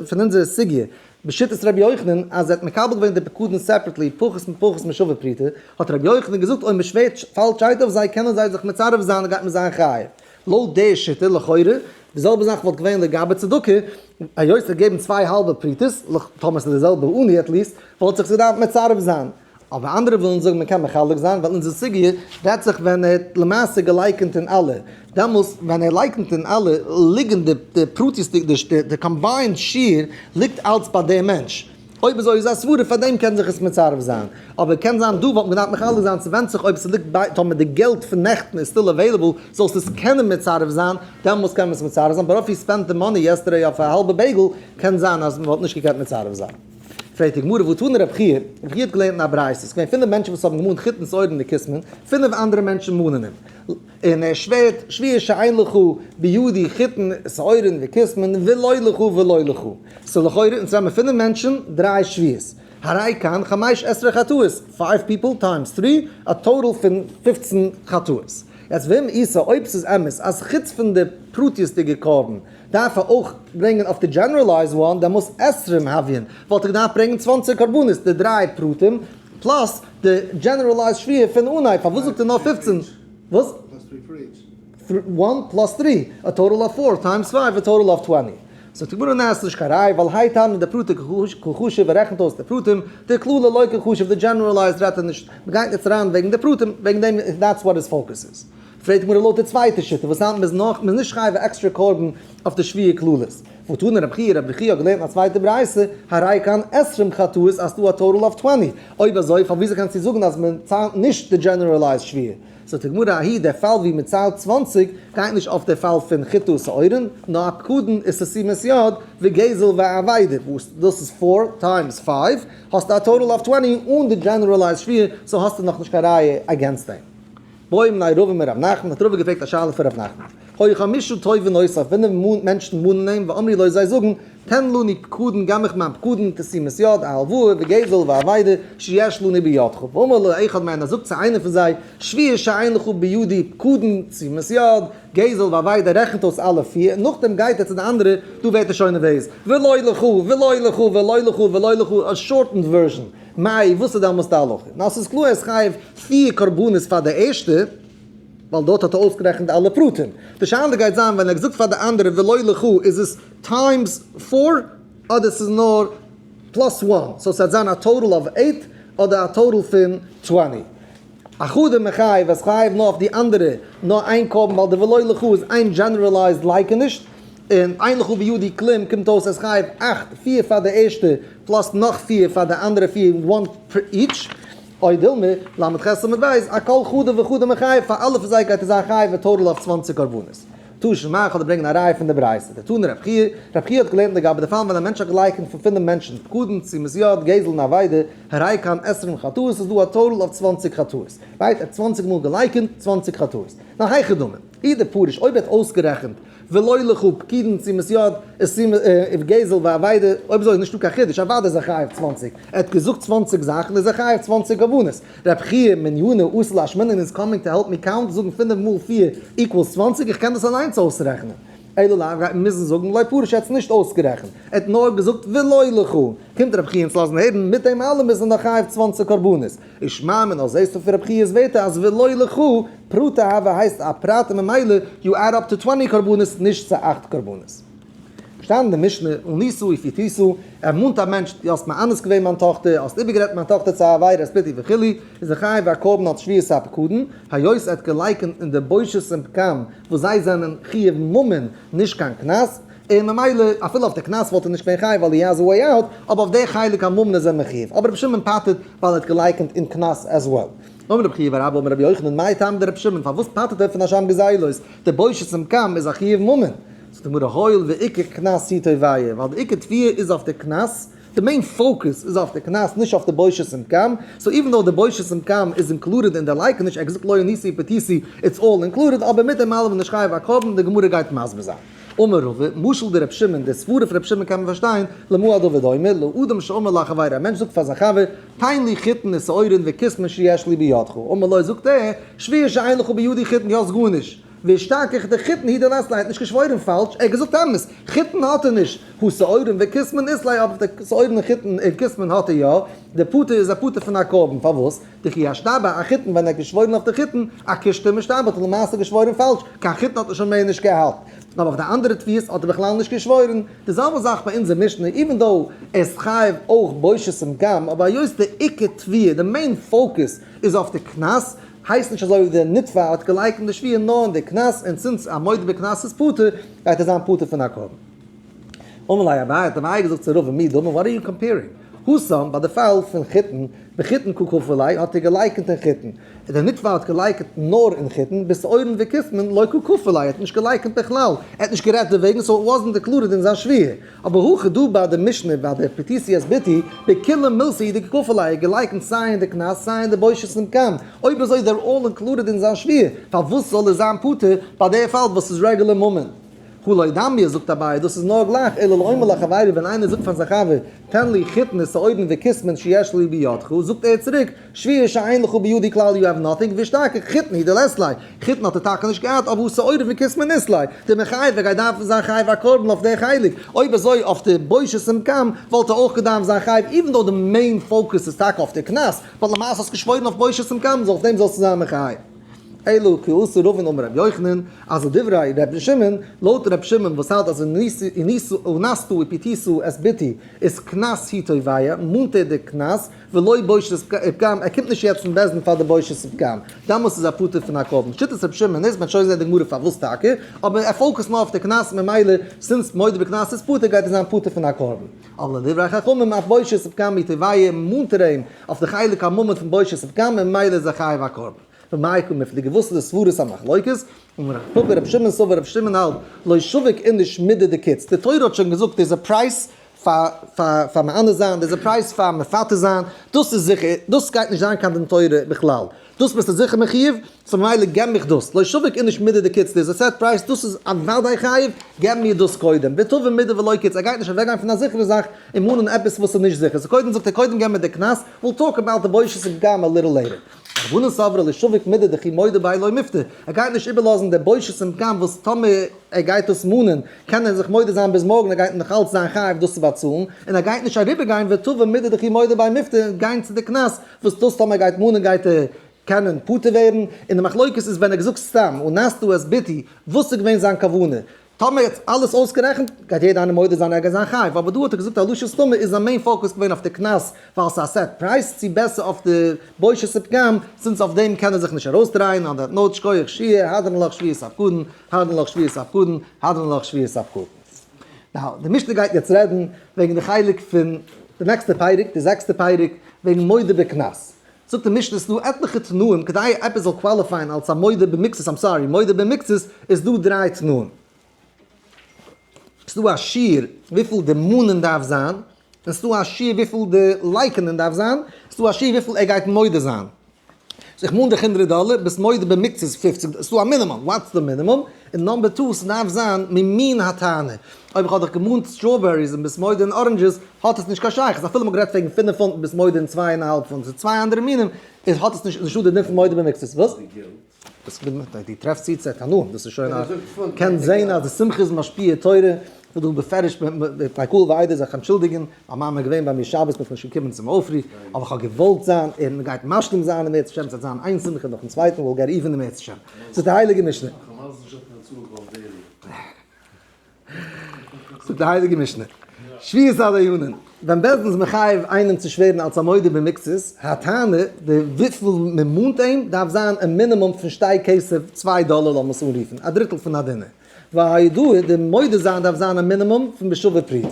פון אונזער סוגיא בשיטת רבי יוחנן אז ער האט מקבל געווען די פקדון separately פחות מפחות משווה פרוטה, האט רבי יוחנן געזאגט אויב מ'שווערט פאלשהייט אויף זיי קענען זיי זיך מצרף זיין און גייט מען זיין חייב. לויט די שיטה לכאורה די זעלבע זאך וואלט געווען לגבי צדקה, היות ער האט געגעבן צוויי האלבע פרוטות, טאמער ס'איז די זעלבע עני at least, וואלט זיך עס געדארפט מצרף זיין. אבער אנדערע ווילן זאגן מען קען מחלק זיין ווייל אונזער סוגיא רעדט זיך ווען ער האט למעשה געלייקענט אין אלע, דעמאלס ווען ער לייקענט אין אלע ליגן די פרטיות'דיגע די combined שיעור ליגט אלץ ביי דעם מענטש, אויב אזוי איז א סברה פאר דעם קען זיך עס מצרף זיין, אבער קען זיין דא וואלט מען געדארפט מחלק זיין ס'ווענדט זיך אויב ס'ליגט ביי טאמער די געלט פון נעכטן איז still available זאלסטו עס קענען מצרף זיין דעמאלס קען מען עס מצרף זיין but if he spent the money yesterday אויף א האלבע bagel קען זיין אז מ'וואלט נישט געקענט מצרף זיין. פרעגט די גמרא והתני רב חייא, רב חייא האט געלערנט אין א ברייתא, עס איז געווען פינף מענטשן וואס האבן געמאנט חיטין שעורים וכוסמין, פינף אנדערע מענטשן מאנען אים, און ער שווערט שבועה שאין לך בידי חיטין שעורים וכוסמין ולא לך ולא לך, ס'איז לכאורה אונז האבן פינף מענטשן דריי שבועות, הרי כאן חמש עשרה חטאות, five people times three, א total פון 15 חטאות. יעצט ואם איתא אויב ס'איז אמת אז חוץ פון די פרטיות'דיגע קרבן דארף ער אויך ברענגען אויף די generalized one, דעמאלס עשרים הויין, וואלט ער געדארפט ברענגען 20 קרבנות, די דריי פרטים, plus די generalized שבועה פון אנהייב, פארוואס זאגט ער נאר 15? וואס? one plus three, א total of four times five, א total of 20. זאגט די גמרא ניין ס'איז נישט קיין ראי', ווייל האי טעמא דפרטי קא חשיב, ער רעכנט אויס די פרטים, דכללא לא קא חשיב, די generalized רעדט ער נישט, מ'גייט יעצט אריין וועגן די פרטים, וועגן דעם that's what his focus איז. פרעגט די גמרא לויט די צווייטע שיטה וואס היינט מ'איז נאך מ'איז נישט חייב א עקסטרע קרבן אויף די שבועה כללית. והתני רב חייא, רבי חייא האט געלערנט א צווייטע ברייתא, הרי כאן עשרים חטאות אז ס'דא א total of 20. אויב אזוי פארוואס קענסטו זאגן אז מען ציילט נישט די generalized שבועה? זאגט די גמרא אהי' דער פאל ווי מען ציילט 20 גייט נישט אויף דער פאל פון חיטה ושעורין, נאר א פקדון איז תשומת יד וגזל ואבידה וואס דאס איז four times five האסטו א total of 20 אן די generalized שבועה, so האסטו נאכנישט קיין ראיה against דעם. בעא מיניה רבא מרב נחמן, האט רבא געפרעגט א שאלה פון רב נחמן, היו חמשה תובעין אותו, פינף מענטשן מאנען אים, ואמרו לו זיי זאגן, תן לנו פקדון געב מיך מיין פקדון, תשומת יד, א הלוואה, וגזל ואבידה, שיש לנו בידך. ואמר לאחד מהן, ער זאגט צו איינער פון זיי, שבועה שאין לך בידי פקדון, תשומת יד, גזל ואבידה, רעכנט אויס אלע פיר, נאכדעם גייט ער צו די אנדערע, דא ווערט ער שוין נערוועז, ולא לך, ולא לך, ולא לך, ולא לך, א shortened version. מאי, וואס איז דעמאלס די הלכה? נאר ס'איז קלאר ער איז חייב פיר קרבנות פאר די ערשטע, ווייל דארט האט ער אויסגערעכנט אלע פרטים. די שאלה גייט זיין ווען ער האט געזאגט פאר די אנדערע ולא לך איז עס times four אדער ס'איז נאר plus one, so ס'וועט זיין א total of eight אדער א total פון 20. אחדים מיחייב אז חייב נאר אויף די אנדערע נאר איין קרבן ווייל די ולא לך איז איין generalized לייקעניש, און אין לך בידי כלום קומט אויס אז חייב אכט, פיר פאר די ערשטע plus נאך פיר פאר די אנדערע פיר one each, או דילמא, ל"ח עמוד ב', אכל חדא וחדא מיחייב, פאר אלע פון זיי גייט ער זיין חייב א total of 20 קרבנות. תא שמע, איך וועל דיר ברענגען א ראיה פון די ברייתא. דתני רב חייא, רב חייא האט געלערנט לגבי די פאלן ווען א מענטש האט געלייקענט פון פינף מענטשן, פקדון, תשומת יד, גזל און אבידה, הרי כאן עשרים חטאות איז דא א total of 20 חטאות. right? ער האט 20 מאל געלייקענט, 20 חטאות. נאר היכי דמי, אי דפריש, אויב ער האט אויסגערעכנט ולא לך פקדון תשומת יד, גזל ואבידה, אויב אזוי איז נישטא קיין חידוש, אוודאי איז ער חייב 20, ער האט געזאגט 20 זאכן איז ער חייב 20 קרבנות, רב חייא מניינא אתא לאשמועינן איז coming to help me count, זאגן פינף מאל פיר equals 20, איך קען דאס אליינס אויסרעכענען. אלא לאו גייט מען מוזן זאגן לא פריש ער האט עס נישט אויסגערעכנט, ער האט נאר געזאגט ולא לך, קומט רב חייא אונז לאזן הערן, מיט דעם אלעם איז ער נאך חייב 20 קרבנות. ושמע מינה זעסטו פון רב חיא'ס ווערטער אז ולא לך פרטא הוה הייסט א פרט און ממילא you add up to 20 קרבנות נישט צו אכט קרבנות. שטאנען אין די משנה, עניתה ופתיתה, ער מאנט א מענטש, דו האסט מאנס געווען מיין טאכטער, האסט איבערגערעדט מיין טאכטער צו א עבירה, את בתי וכו', איז ער חייב א קרבן אלס שבועת הפקדון, היות ער האט געלייקענט אין די בושת און פגם וואס זיי זענען חיוב ממון נישט קיין קנס, און ממילא אפילו אויף די קנס וואלט ער נישט געווען חייב ווייל he has a way out, אבער אויף די חלק הממון איז ער מחויב, אבער רבי שמעון פטר'ט ווייל ער האט געלייקענט אין קנס as well. אמר רבי חייא בר אבא אמר רבי יוחנן מאי טעמא דרבי שמעון פארוואס פטר'ט ער פון אשם גזילות, די בושת און פגם איז א חיוב ממון? זאגט די גמרא הואיל ועיקר קנס הוא תובע, ווייל די עיקר תביעה איז אויף די קנס, די main focus איז אויף די קנס נישט אויף די בושת און פגם, so even though די בושת און פגם איז included אין די לייקעניש, ער האט געזאגט לא עניתי ופתיתי it's all included, אבער מיט דעם אלעם איז נישט חייב א קרבן, די גמרא גייט מסביר זיין. אמר רבא, משל דר' שמעון, די סברה פון ר' שמעון קען מען פארשטיין, למה הדבר דומה, לאדם שאמר לחבירו, א מענטש זאגט פאר זיין חבר, תן לי חיטין ושעורין וכסמין שיש לי בידך, אמר לו, זאגט ער, שבועה שאין לך בידי חיטין, דו האסט גארנישט. ואשתכח דחיטין הוא דלית ליה, ער האט נישט געשוואוירן פאלש, ער האט געזאגט אמת, חיטין האט ער נישט, הא שעורים וכסמין אית ליה, אבער די שעורים און חיטין און כסמין האט ער יא, די פטור איז א פטור פון א קרבן, פארוואס? דכי אשתבע אחיטין ווען ער האט געשוואוירן אויף די חיטין, אקושטא משתבע האט ער למעשה געשוואוירן פאלש, קיין חיטין האט ער שוין מער נישט געהאט, אבער אויף די אנדערע תביעות האט ער בכלל נישט געשוואוירן, די זעלבע זאך ביי אונזער משנה, even though ער איז חייב אויך בושת ופגם, אבער היות די עיקר תביעה, די main focus, איז אויף די קנס, הייסט נישט אזוי ווי דער נתבע האט געלייקנט די שבועה נאר אין די קנס, און since א מודה בקנס איז פטור, גייט ער זיין פטור פון א קרבן. אמר ליה אביי, האט אביי געזאגט צו רבא מי דמי, what are you comparing? התם, ביי די פאל פון חיטין, בחיטין קא כפר ליה, האט ער געלייקנט אין חיטין. דער נתבע האט געלייקנט נאר אין חיטין, בשעורין וכוסמין לא קא כפר ליה, ער האט נישט געלייקנט בכלל, ער האט נישט גערעדט דערוועגן, so it wasn't included אין זיין שבועה. אבער הכא דא ביי די משנה ביי די ופתיתי את בתי, בכולה מילתא הוא דקא כפר ליה, געלייקנט סיי אין די קנס סיי אין די בושת ופגם, אויב אזוי they're all included אין זיין שבועה, פארוואס זאל ער זיין פטור ביי די פאל וואס איז רעגולער ממון? הא לא דמיא זאגט אביי דאס איז נאר גלייך אלא לאומר לחבירו ווען איינער זאגט פאר זיין חבר תן לי חיטין ושעורין וכוסמין שיש לי בידך זאגט ער צוריק שבועה שאין לך בידי כלל you have nothing ואשתכח חיטין הוא דלית ליה חיטין האט ער טאקע נישט געהאט אבער הא שעורין וכוסמין אית ליה דמחייב ער גייט דארפן זיין חייב א קרבן אויף די חלק אויב אזוי אויף די בושת ופגם וואלט ער אויך געדארפט זיין חייב even though די main focus איז טאקע אויף די קנס but למעשה האסט געשוואוירן אויף בושת ופגם so אויף דעם זאלסטו זיין מחייב. אלא כי אתא רבין אמר רבי יוחנן, אז לדברי רבי שמעון, לויט רבי שמעון וואס האלט אז אנסתו ופתיתו את בתי איז קנס הוא תובע, מאנט ער די קנס, ולא בושת ופגם, ער קומט נישט יעצט אין בית דין פאר די בושת ופגם, דאמאלס איז ער פטור פון א קרבן. שיטת רבי שמעון איז, מען וועט שוין זען די גמרא פארוואס טאקע, אבער ער focus ט נאר אויף די קנס, ממילא since מודה בקנס איז פטור גייט ער זיין פטור פון א קרבן. אבער לדברי חכמים אף בושת ופגם הוא תובע מאנט ער אים אויף די חלק הממון פון בושת ופגם און ממילא איז ער חייב א קרבן. במאי קא מיפלגי וואס איז די סברות המחלוקת? אמר רב פפא רבי שמעון סבר רבי שמעון האלט לא שביק איניש מידי דקיץ די תורה האט שוין געזאגט there's a price פאר פאר פאר מענה זיין there's a price פאר מפתה זיין דאס איז זיכער דאס גייט נישט זיין קיין דין תורה בכלל דאס ביסטו זיכער מחיוב so ממילא געב מיך דאס לא שביק איניש מידי דקיץ there's a set price דאס איז אוודאי חייב געב מיר דאס קודם ותבע מידי ולא קיץ ער גייט נישט אוועקגיין פון א זיכערע זאך און מאנען עפעס וואס איז נישט זיכער so קודם זאגט ער קודם געב מיר די קנס we'll talk about די בושת ופגם a little later. רבנן סברי לא שביק מידי דכי מודה ביה לא מיפטר, ער גייט נישט איבערלאזן די בושת ופגם וואס טאמער ער גייט דאס מאנען קען ער זיך מודה זיין ביז מארגן ער גייט נאך אלץ זיין חייב דאס צו באצאלן, און ער גייט נישט אריבערגיין ותבע מידי דכי מודה ביה מיפטר גיין צו די קנס וואס דאס טאמער ער גייט מאנען גייט ער קענען פטור ווערן, און די מחלוקת איז ווען ער האט געזאגט סתם אנסתו את בתי וואס איז געווען זיין כוונה, טאמער האט אלעס אויסגערעכנט, גייט יעדער איינער מודה זיין ער גייט זיין חייב, אבער דא האט ער געזאגט א לשון סתמא איז זיין main focus געווען אויף די קנס ווייל ס'איז א set price, צו בעסער אויף די בושת ופגם, since אויף דעם קען ער זיך נישט ארויסדרייען, on that note שקויעך שיעור, הדרן עלך שבועת הפקדון, הדרן עלך שבועת הפקדון, הדרן עלך שבועת הפקדון. Now, די משנה גייט יעצט רעדן וועגן די חלק פון די נעקסטע פרק, די זעקסטע פרק, וועגן מודה בקנס. זאגט די משנה ס'דא עטליכע תנאים כדי עפעס זאל qualify ען אלס א מודה במקצת, I'm sorry, מודה במקצת, איז דא דריי תנאים. ס'דא א שיעור וויפיל די מאנען דארף זיין, און ס'דא א שיעור וויפיל די לייקענען דארף זיין, ס'דא א שיעור וויפיל ער גייט מודה זיין. so איך מאן דיך הונדרעט דאלער, ביסט מודה במקצת פופציג, ס'דא א מינימום, what's the minimum? און number two, ס'דארף זיין ממין הטענה. אויב איך האב דיך געמאנט strawberries און ביסט מודה אין oranges, האט עס נישט קיין שייכות, אפילו מ'האט גערעדט וועגן פינף פונט און ביסט מודה אין צוויי און א האלב פונט, ס'איז צוויי אנדערע מינים, איז האט עס נישט, נישטא די דין פון מודה במקצת, וואס? דו טרעפסט צו צו תנאים, דאס איז שוין א, קען זען אז די שמחה איז משפיע תורה, כ'וויל דא בפירוש ביי קהל ועדה זיך אנטשולדיגן, מיין מאמע איז געווען ביי מיר שבת, מ'איז נישט געקומען צום אויפרוף, אבער כ'האב געוואלט זיין, און מ'גייט משלים זיין אם ירצה השם, ס'וועט זיין איין שמחה נאכן צווייטן, we'll get even אם ירצה השם. זאגט די הייליגע משנה. זאגט די הייליגע משנה, שבועת הדיינים, ווען בית דין איז מחייב איינעם צו שווערן אלס א מודה במקצת, הטענה, די וויפיל מען מאנט אים דארף זיין א מינימום פון שתי כסף, 2 דאלער לאמיר עס אנרופן, א דריטל פון א דינר. וההודאה, די מודה זיין דארף זיין א מינימום פון בשווה פרוטה.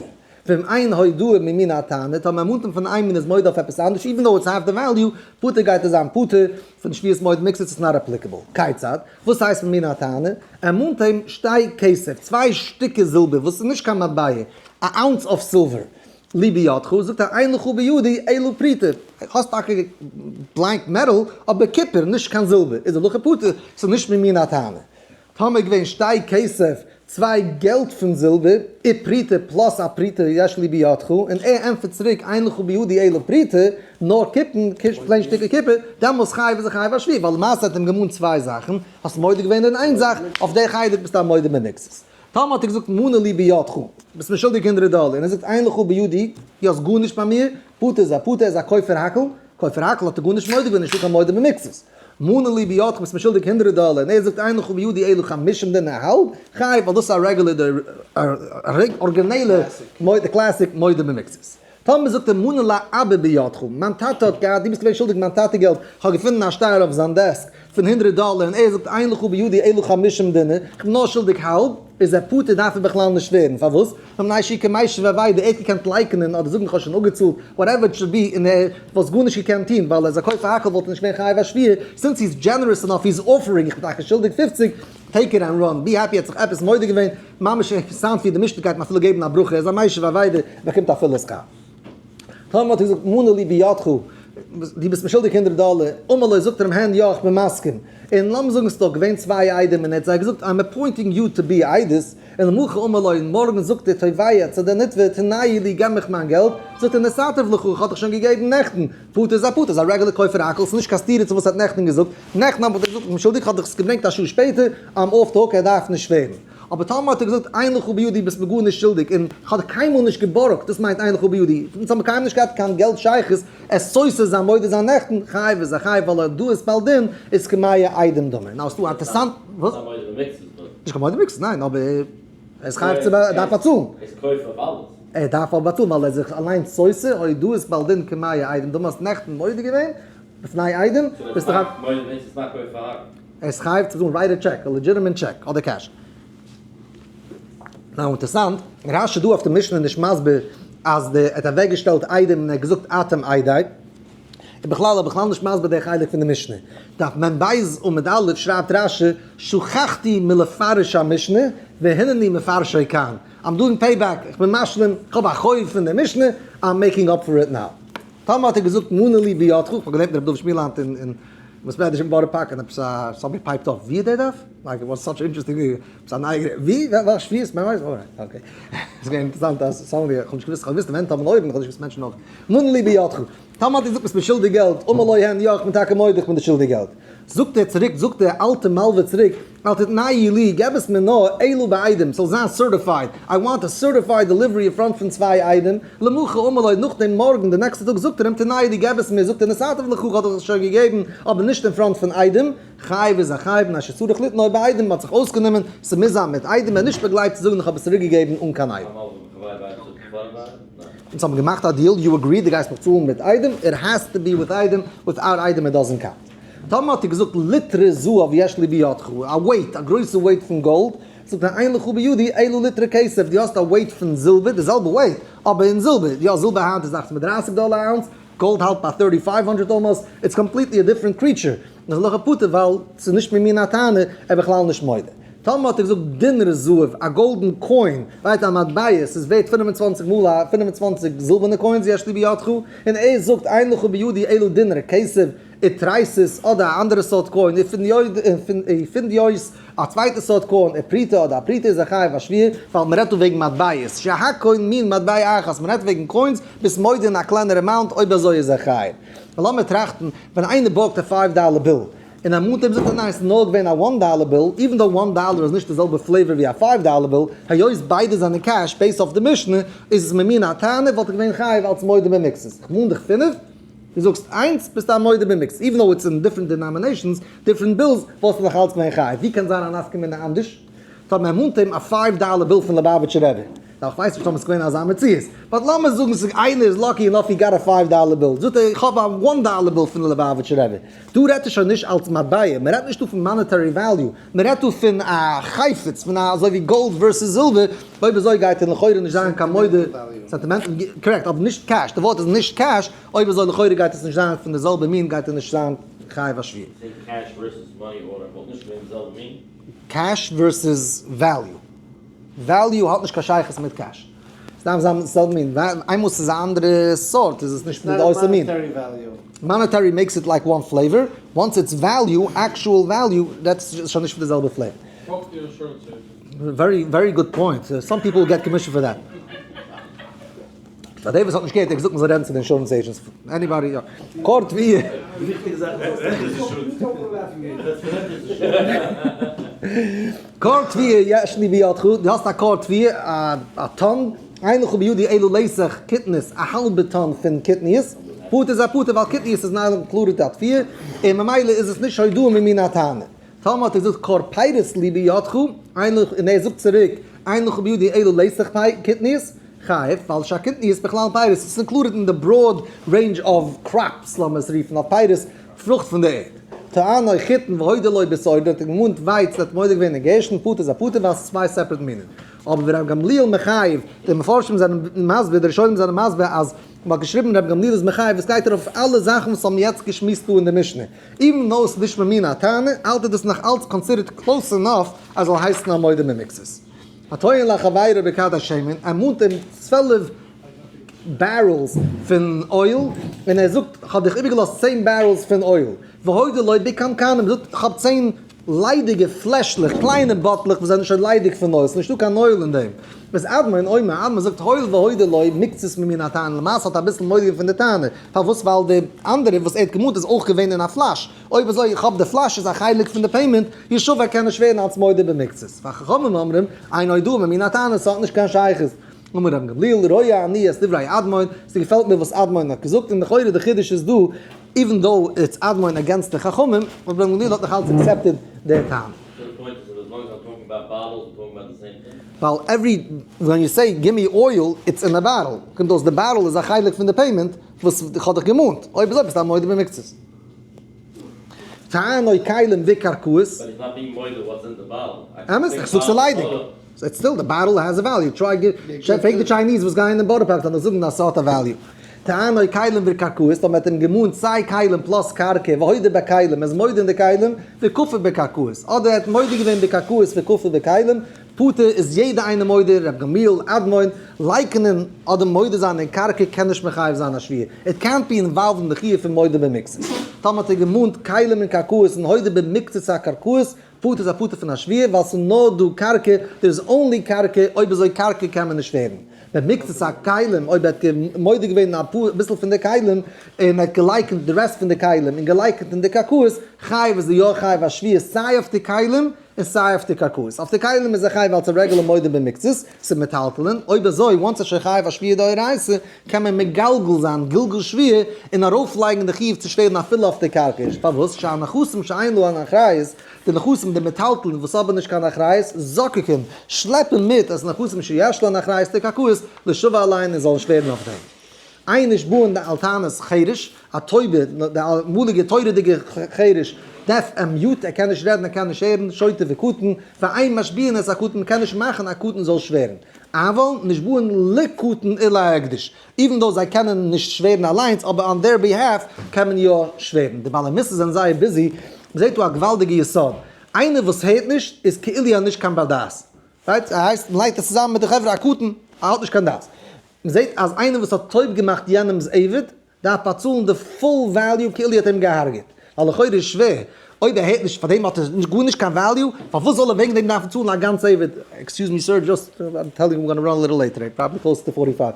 ואם אין הודאה ממין הטענה, טאמער מען מאנט אים פון איין מין איז מודה אויף עפעס אנדערש, even though it's half the value, פטור גייט ער זיין פטור פון שבועת מודה במקצת, it's not applicable. כיצד? וואס הייסט ממין הטענה? ער מאנט אים שתי כסף, צוויי שטיקער זילבער, וואס איז נישט קיין מטבע, א ounce of silver. לי בידך, זאגט ער אין לך בידי אלא פרוטה, האסט טאקע blank metal, אבער קופער, נישט קיין זילבער, איז הלכה פטור, ס'איז נישט ממין הטענה. טאמער געווען שתי כסף, צוויי געלט פון זילבער, ופרוטה plus א פרוטה יש לי בידך, און ער ענטפערט צוריק אין לך בידי אלא פרוטה, נאר קופן, plain שטיקער קופער, דעמאלס חייב איז ער חייב א שבועה, ווייל למעשה האט אים געמאנט צוויי זאכן, האסט מודה געווען אין איין זאך, אויף די חלק ביסטו א מודה במקצת. טאמער האט ער געזאגט מנה לי בידך, ביסט מיר שולדיג 100 דאלער, און ער זאגט אין לך בידי, דו האסט גארנישט ביי מיר, פטור איז א פטור, ער איז א כופר הכל, כופר הכל האט ער גארנישט מודה געווען, נישטא קיין מודה במקצת. מנה לי בידך ביסט מיר שולדיג 100 דאלער, און ער זאגט אין לך בידי אלא חמישים דינר האלב, חייב, ווייל דאס איז א רעגולער די ארגינעלע די classic מודה במקצת. טאמער זאגט ער מנה לאבא בידך, מיין טאטע האט געהאט, דו ביסט געווען שולדיג מיין טאטע געלט, איך האב געפונען א שטר אויף זיין desk פון 100 דאלער, און ער זאגט אין לך בידי אלא חמישים דינר, איך בין נאר שולדיג האלב, איז ער פטור דארף ער בכלל נישט שווערן, פארוואס? מפני שהוא כמשיב אבידה, ער האט געקענט לייקענען אדער זאגן איך האב שוין אפגעצאלט, whatever it should be, און ער וואלט גארנישט געקענט טון, ווייל ער איז א כופר הכל וואלט ער נישט געווען חייב א שבועה, since he's generous enough he's offering, איך בין טאקע שולדיג 50, take it and run, be happy ער האט זיך עפעס מודה געווען, ממש אינטערעסאנט ווי די משנה גייט אים אפילו געבן א ברכה, ער איז א משיב אבידה, באקומט א פולע שכר. טאמער האט ער געזאגט מנה לי בידך, דו ביסט מיר שולדיג 100 דאלער, אמר לו זאגט ער אים הן יא איך בין מסכים, און לאמיר זאגן ס'איז דאך געווען צוויי עדים און ער האט זיי געזאגט I'm appointing you to be עדות, און למחר אמר לו און מארגן זאגט דער תובע צו דער נתבע תנה לי געב מיך מיין געלט, זאגט ער נתתיו לך איך האב דיך שוין געגעבן נעכטן, פטור איז א פטור איז א רעגולער כופר הכל ס'איז נישט קיין סתירה צו וואס ער האט נעכטן געזאגט, נעכטן האב איך דיר געזאגט איך בין שולדיג איך האב דיך עס געברענגט א שעה שפעטער, I'm off the hook ער דארף נישט שווערן. אבער טאמער האט ער געזאגט אין לך בידי ביסט מיר גארנישט שולדיג און איך האב דיך קיינמאל נישט געבארגט, דאס מיינט אין לך בידי, אונז האבן קיינמאל נישט געהאט קיין געלט שייכות, עס סותר זיין מודה זיין נעכטן, חייב איז א חייב ווייל הודאת בעל דין איז כמאה עדים דמי. נאו ס'דא א אינטערסאנט, וואס? נישט קיין מודה במקצת, ניין, אבער ער איז חייב צו ער דארף באצאלן. ער דארף אבער באצאלן ווייל ער איז זיך אליינס סותר, הודאת בעל דין כמאה עדים דמי, האסט נעכטן מודה געווען בפני עדים, ביסטו חייב. ער איז חייב צו זאגן write a check, א legitimate check, אדער cash. Now אינטערסאנט, רש"י דא אויף די משנה נישט מסביר אז די ער האט אוועק געשטעלט עדים און ער האט געזאגט אתם עדי, און בכלל ער בכלל נישט מסביר די חלק פון די משנה. דף מ"ב עמוד א' שרייבט רש"י שכחתי מלפרש המשנה והנני מפרשו כאן, I'm doing payback, איך בין משלים, איך האב א חוב פון די משנה, I'm making up for it now. טאמער האט ער געזאגט מנה לי בידך, איך האב געלערנט מיט רבי דוד שמיעלאנד אין בית מדרש אין בארא פארק און עפעס א somebody piped up ווי איז דער דף? Like it was such interesting עפעס א נייע ווי? וועלכע שביעות? מען ווייסט? Alright okay. ס'איז געווען אינטערעסאנט אז somebody, איך האב נישט געוואוסט, איך האב געוואוסט ווען טאמער אויבן, איך האב נישט געוואוסט מענטשן נאך. מנה לי בידך. טאמער האט ער געזאגט ביסט מיר שולדיג געלט, אמר לו הן יא איך בין טאקע מודה איך בין דיר שולדיג געלט. זאגט ער צוריק, זאגט דער אלטע מלווה צוריק, אל תתנהו לי, געב עס מיר נאר, אלא בעדים, ס'זאל זיין certified, I want a certified delivery אין front פון צוויי עדים, למחר אמר לו, נאכדעם מארגן, די נעקסטע טאג זאגט ער אים, תנהו לי, געב עס מיר, זאגט ער, נתתיו לך, האט ער עס שוין געגעבן, אבער נישט אין front פון עדים, חייב איז א חייב, מפני שצריך ליתנו בעדים, מ'האט זיך אויסגענומען, ס'מוז זיין מיט עדים, ער איז נישט באגלייבט צו זאגן איך האב עס צוריק געגעבן אן קיין עדים. אונז האבן געמאכט א deal, you agree דו גייסט מיך צאלן מיט עדים, it has to be with עדים, without עדים it doesn't count. טאמער האט ער געזאגט ליטרא זהב יש לי בידך, א weight, א גרויסע weight פון גאלד, זאגט ער אין לך בידי אלא ליטרא כסף, דו האסט א weight פון זילבער, די זעלבע weight, אבער אין זילבער, יא זילבער היינט איז 830 דאלער א ounce, גאלד האלט ביי 3500 almost, it's completely a different creature, איז הלכה פטור ווייל ס'איז נישט ממין הטענה, ער בכלל נישט מודה. טאמער האט ער געזאגט דינר זהב, א golden coin, right א מטבע, ס'איז ווערט 25 מאל א 25 זילבערנע coins יש לי בידך, און ער זאגט אין לך בידי אלא דינר כסף, ותריסות אדער א אנדערע סארט coin, ופונדיות, א צווייטע סארט coin, ופרוטה אדער א פרוטה איז א חייב א שבועה, ווייל מ'רעדט דא וועגן מטבעות, שהכל מין מטבע אחת, מ'רעדט וועגן coins, ביסט מודה אין א קלענערע amount, אויב אזוי איז ער חייב. לאמיר טראכטן, ווען איינער בארגט א 5 דאלער bill, און א מאנט אים זאגט ער ניין ס'איז נאר געווען א 1 דאלער bill, even though 1 דאלער איז נישט די זעלבע flavor ווי א 5 דאלער bill, היות ביידע זענען cash based אויף די משנה, איז עס ממין הטענה וואלט ער געווען חייב אלס מודה במקצת. איך מאן דיך פינף, דו זאגסט איינס, ביסטו א מודה במקצת, even though it's in different denominations, different bills, וואלסטו נאך אלץ געווען חייב. ווי קען זיין א נפקא מינה אנדערש? טאמער ער מאנט אים א 5 דאלער bill פון ליובאוויטשער רבי. נאר איך ווייס נישט אויב עס איז געווען אזא מציאות, but לאמיר זאגן ס'איז איינער איז lucky enough he got a five dollar bill, זאגט ער איך האב א one dollar bill פון די ליובאוויטשער רבי, דא רעדט ער שוין נישט אלס מטבע, מען רעדט נישט דא פון monetary value, מען רעדט דא פון א חפץ, פון א אזוי ווי גאלד versus זילבער, אויב אזוי גייט ער לכאורה נישט זיין קיין מודה, sentimental, correct, אבער נישט cash, די ווארט איז נישט cash, אויב אזוי לכאורה גייט עס נישט זיין פון די זעלבע מין גייט ער נישט זיין חייב א שבועה. cash versus money order וואלט נישט געווען די זעלבע מין? Cash versus value. Value האט נישט קיין שייכות מיט cash. עס דארף זיין די זעלבע מין. איינמאל ס'איז א אנדערע סארט איז עס נישט פון די אותו מין. Monetary makes it like one flavor, once it's value, actual value, that's שוין נישט פון די זעלבע flavor. Talk to your insurance agent. Very very good point, some people get commission for that. פאר דעם וואס האט נישט געהערט, ער האט געזאגט מ'זאל רעדן צו די insurance agents, anybody יא. כור תבואה. די וויכטיגע זאך איז כור תבואה יש לי בידך, דו האסט א כור תבואה, א טאן, אין לך בידי אלא לתך קטנית, א האלבע טאן פון קטניות, פטור איז א פטור ווייל קטניות איז נאר included א תבואה, און ממילא איז עס נישט הודאה ממין הטענה. טאמער האט ער געזאגט כור פירות לי בידך, אין לך, און ער זאגט צוריק, אין לך בידי אלא לתך קטניות, חייב, ווייל שהקטניות בכלל פירות, עס איז included אין די broad range of crops, לאמיר עס רופן אויף פירות, פרוכט פון די ערד. טענו חיטין והודה לו בשעורה, האט ער געמאנט ווייץ, האט מודה געווען אין גערשטן, פטור איז א פטור ווייל עס איז צוויי separate מינים. אבער ווי ר' גמליאל מחייב, די מפרשים זענען מסביר, די ראשונים זענען מסביר אז מען האט געשריבן ר' גמליאל איז מחייב, עס גייט ארויף אויף אלע זאכן וואס האבן יעצט געשמועסט דא אין די משנה. Even though עס איז נישט ממין הטענה, האלט ער דאס נאך אלץ considered close enough אז זאל הייסן א מודה במקצת. הטוען לחבירו בכד השמן, ער מאנט אים 12 barrels פון oil, און ער זאגט כ'האב דיך איבערגעלאזט צען barrels פון oil, והודה לו בקנקנים, זאגט כ'האב צען ליידיגע פלעשלעך, קליינע באטלעך וואס זענען שוין ליידיג פון oil, ס'נישטא קיין oil אין דעם. איז אדמון אומר, אדמון זאגט הואיל והודה לו מקצת ממין הטענה, למעשה האט ער אביסל מודה געווען פון די טענה, פארוואס ווייל די אנדערע וואס ער האט געמאנט איז אויך געווען אין א פלאש, אויב אזוי איך האב די פלאש איז א חלק פון די payment, ישבע קען נישט ווערן אלס מודה במקצת, וחכמים אומרים, אין הודאה ממין הטענה, ס'האט נישט קיין שייכות. אמר רבן גמליאל, רואה אני את דברי אדמון, ס'געפעלט מיר וואס אדמון האט געזאגט, און לכאורה די חידוש איז דא, even though it's אדמון against די חכמים, אבער רבן גמליאל האט נאך אלץ accepted די טענה. ווייל every when you say give me oil it's in a bottle, קומט אויס די bottle איז א חלק פון די payment וואס איך האב דיך געמאנט, אויב אזוי ביסטו א מודה במקצת. טענו כלים וקרקעות. אמת, איך זאג ס'איז ליידיג. It's still די bottle has a value, try פרעג די Chinese וואס גייען אין בארא פארק זאלן זאגן אז ס'האט א value. טענו כלים וקרקעות, האט מען אים געמאנט סיי כלים plus קרקע, והודה בכלים, ער איז מודה אין די כלים, וכפר בקרקעות. אדער ער האט מודה געווען בקרקעות וכפר בכלים, פטור איז יעדע איינער מודה, ר' גמליאל, אדמון, לייקענען אדער מודה זיין אין קרקע קען נישט מחייב זיין א שבועה. איט קענט בי אינוואלווד אין די חיוב פון מודה במקצת. טאמער האט ער געמאנט כלים און קרקעות און הודה במקצת הקרקעות, פטור איז א פטור פון א שבועה ווייל ס'איז נאר דא קרקע, there is only קרקע, אויב אזוי קרקע קען מען נישט ווערן. במקצת הכלים, אויב ער האט מודה געווען אין אביסל פון די כלים, און ער האט געלייקענט די rest פון די כלים, און געלייקענט אין די קרקעות, חייב איז ער יא חייב א שבועה סיי אויף די כלים, און סיי אויף די קרקעות. אויף די כלים איז ער חייב אלס א רעגולער מודה במקצת, ס'איז מטלטלין, אויב אזוי once ער איז שוין חייב א שבועה דאורייתא, קען מען מגלגל זיין גלגול שבועה און ארויפלייגן די חיוב צו שווערן אפילו אויף די קרקע. פארוואס? שהנכסים שאין להן אחריות, די נכסים די מטלטלין וואס האבן נישט קיין אחריות, זוקקין, שלעפן מיט את נכסים שיש להן אחריות די קרקעות, לישבע עליהן און זאלן שווערן אויף דעם. אין נשבעין על טענת חרש, א טויבע, די אמאליגע תורה'דיגע חרש, deaf and mute, ער קען נישט רעדן, ער קען נישט הערן, שוטה וקטן, ואין משביעין את הקטן, מ'קען נישט מאכן א קטן זאל שווערן. אבל נשבעין לקטן ולהקדש, even though זיי קענען נישט שווערן אליינס, אבער on their behalf קען מען יא שווערן. די בעלי מוסר זענען זייער busy, מ'זעט דא א געוואלדיגע יסוד, איינער וואס הערט נישט איז כאילו א נישט קיין בר דעת. Right? ער הייסט, מ'לייגט עס צוזאמען מיט די חברה א קטן, ער האט נישט קיין דעת. מ'זעט אז איינער וואס האט טויב געמאכט יענעמ'ס עבד, דארף באצאלן די full value כאילו ער האט אים געהארגעט. ווייל לכאורה איז שווער, אויב ער הערט נישט פאר דעם האט ער גארנישט קיין value, פארוואס זאל ער וועגן דעם דארפן צאלן א גאנץ עבד? Excuse me sir, just I'm telling you we're gonna run a little late today, probably close to forty five.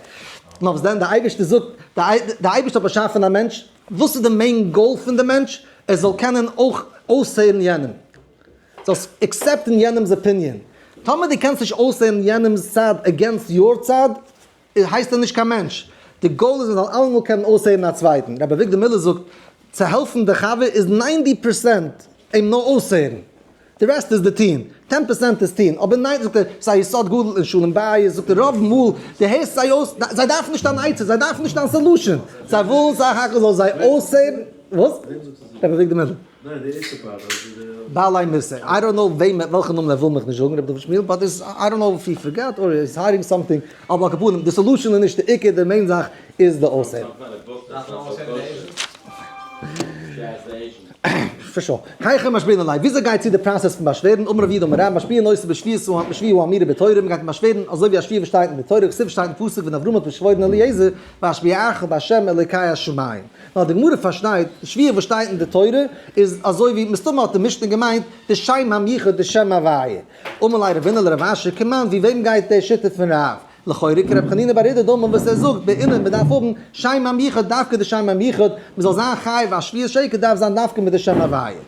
נאר וואס דען, די אייבערשטער זאגט, די אייבערשטער האט באשאפן א מענטש, וואס איז די main goal פון די מענטש? ער זאל קענען אויך אויסהערן יענעם. זאלסט accept ן יענעמ'ס opinion. טאמער דו קענסט נישט אויסהערן יענעמ'ס צד against your צד, הייסט ער נישט קיין מענטש. די goal איז מען זאל אלעמאל קענען אויסהערן א צווייטן. רבי אביגדור מילער זאגט, צו העלפן די חבר איז ninety percent אים נאר אויסהערן. די rest איז די טוהן, 10% איז טוהן, אבער ניין זאגט ער, ס'איז א יסוד גדול אין שלום בית, זאגט ער רוב מאל, די הערסט זיי אויס, זיי דארפן נישט אן עצה, זיי דארפן נישט דיין solution, זיי ווילן סך הכל זאלסט זיי אויסהערן, וואס? רבי אביגדור מילער. ניין די ערשטע part אז די. בעלי מוסר, I don't know וועם וועלכע נאמען ער וויל מיך נישט זאגן רבי דוד שמואל, but איז I don't know if he forgot or is hiding something, אבער על כל פנים די solution איז נישט די עיקר, די main זאך איז די אויסהערן. For sure. היכי משביעין ליה, וויאזוי גייט צו די process פון באשווערן? אמר רב יהודה אמר רב, משביעין אותו בשבועת בשבועה האמורה בתורה, מען גייט באשווערן אזוי ווי א שבועה וואס שטייט אין די תורה, כתיב שטייט אין פסוק ווען אברהם האט באשוואוירן אליעזר, ואשביעך בהשם אלוקי השמים. נאר די גמרא פארשטייט, די שבועה וואס שטייט אין די תורה איז אזוי ווי, מסתמא האט די משנה געמיינט די שם המיוחד די שם הוויה. אמר ליה רבינא לרב אשי, כמאן ווי וועם גייט די שיטה פון רב? לכאורה כרבי חנינא בר אידי דאמר וואס ער זאגט בעינן מען דארף האבן שם המיוחד דווקא די שם המיוחד, מען זאל זיין חייב א שבועת שקר דארף זיין דווקא מיט די שם הוויה.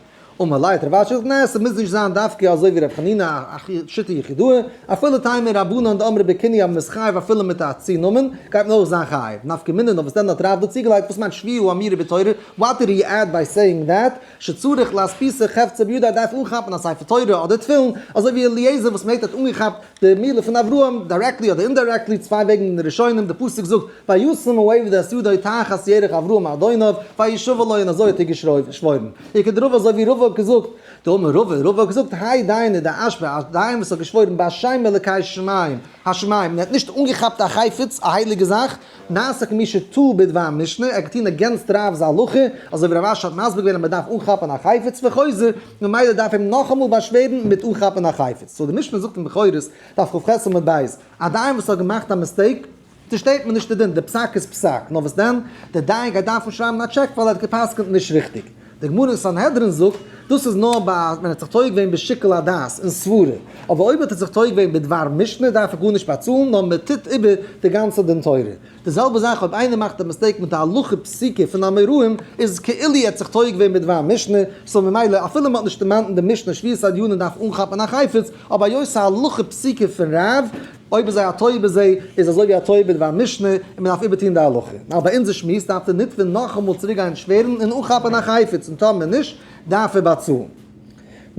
אמר ליה האט רב אשי געזאגט ניין ס'מוז נישט זיין דווקא אזוי ווי רבי חנינא א שיטה יחידאה, אפילו תימא רבנן דאמרי בכינוי אז מ'איז חייב אפילו מיט א צונאמען גייט מען אויך זיין חייב, נפקא מינה נאר וואס דען האט רב דא צוגעלייגט וואס מיינט שבועה האמורה בתורה, what did he add by saying that? שצריך להשביתו חפצא בידו דארף אנכאפן א ספר תורה אדער תפילין, אזוי ווי אליעזר וואס מ'הערט האט אנגעכאפט די מילה פון אברהם, directly אדער indirectly, צוויי וועגן אין די ראשונים, די פסוק זאגט וישם העבד את ידו תחת ירך אברהם אדוניו וישבע לו און אזוי האט ער געשוואוירן. וכדרבא אזוי ווי רבא האט געזאגט, דאמר רבא, רבא האט געזאגט, האי דיינא דאשבע, א דיין וואס האט געשוואוירן בשם אלוקי שמים, השמים, און ער האט נישט אנגעכאפט א חפץ, א הייליגע זאך, נעשה כמי שטעה בדבר משנה, ער האט געטון against רב'ס הלכה, אזוי ווי רב אשי האט מסביר געווען אז מען דארף אנכאפן א חפץ וחוזר, ממילא דארף אים נאכאמאל באשווערן מיט אנכאפן א חפץ. so די משנה זאגט אין בכורות, דף כ"ח עמוד ב', א דיין וואס האט געמאכט א mistake, צושטערט מען נישט די דין, די פסק איז פסק, נאר וואס דען, די דיין גייט דארפן שרייבן א טשעק ווייל ער האט גע'פסק'נט נישט ריכטיג. די גמרא אין סנהדרין זאגט, דאס איז נאר ביי ווען ער האט זיך טועה געווען בשיקול הדעת און סברה, אבער אויב האט ער זיך טועה געווען בדבר משנה דארף ער גארנישט באצאלן נאר מען טוט איבער די גאנצע דין תורה. די זעלבע זאך אויב איינער מאכט א mistake מיט א הלכה פסוקה פון אמוראים איז כאילו ער האט זיך טועה געווען בדבר משנה, so ממילא אפילו מען האט נישט דערמאנט אין די משנה שבועת הדיינין דארף אנכאפן א חפץ, אבער היות ס'איז א הלכה פסוקה פון רב, אויב איז ער א טועה בזה, איז אזוי ווי א טועה בדבר משנה, און מען דארף איבערטון די הלכה. נאר ביי אונזער שמועס דארף דער נתבע נאכאמאל צוריק גיין שווערן און אנכאפן א חפץ, און טאמער נישט, דארף ער באצאלן.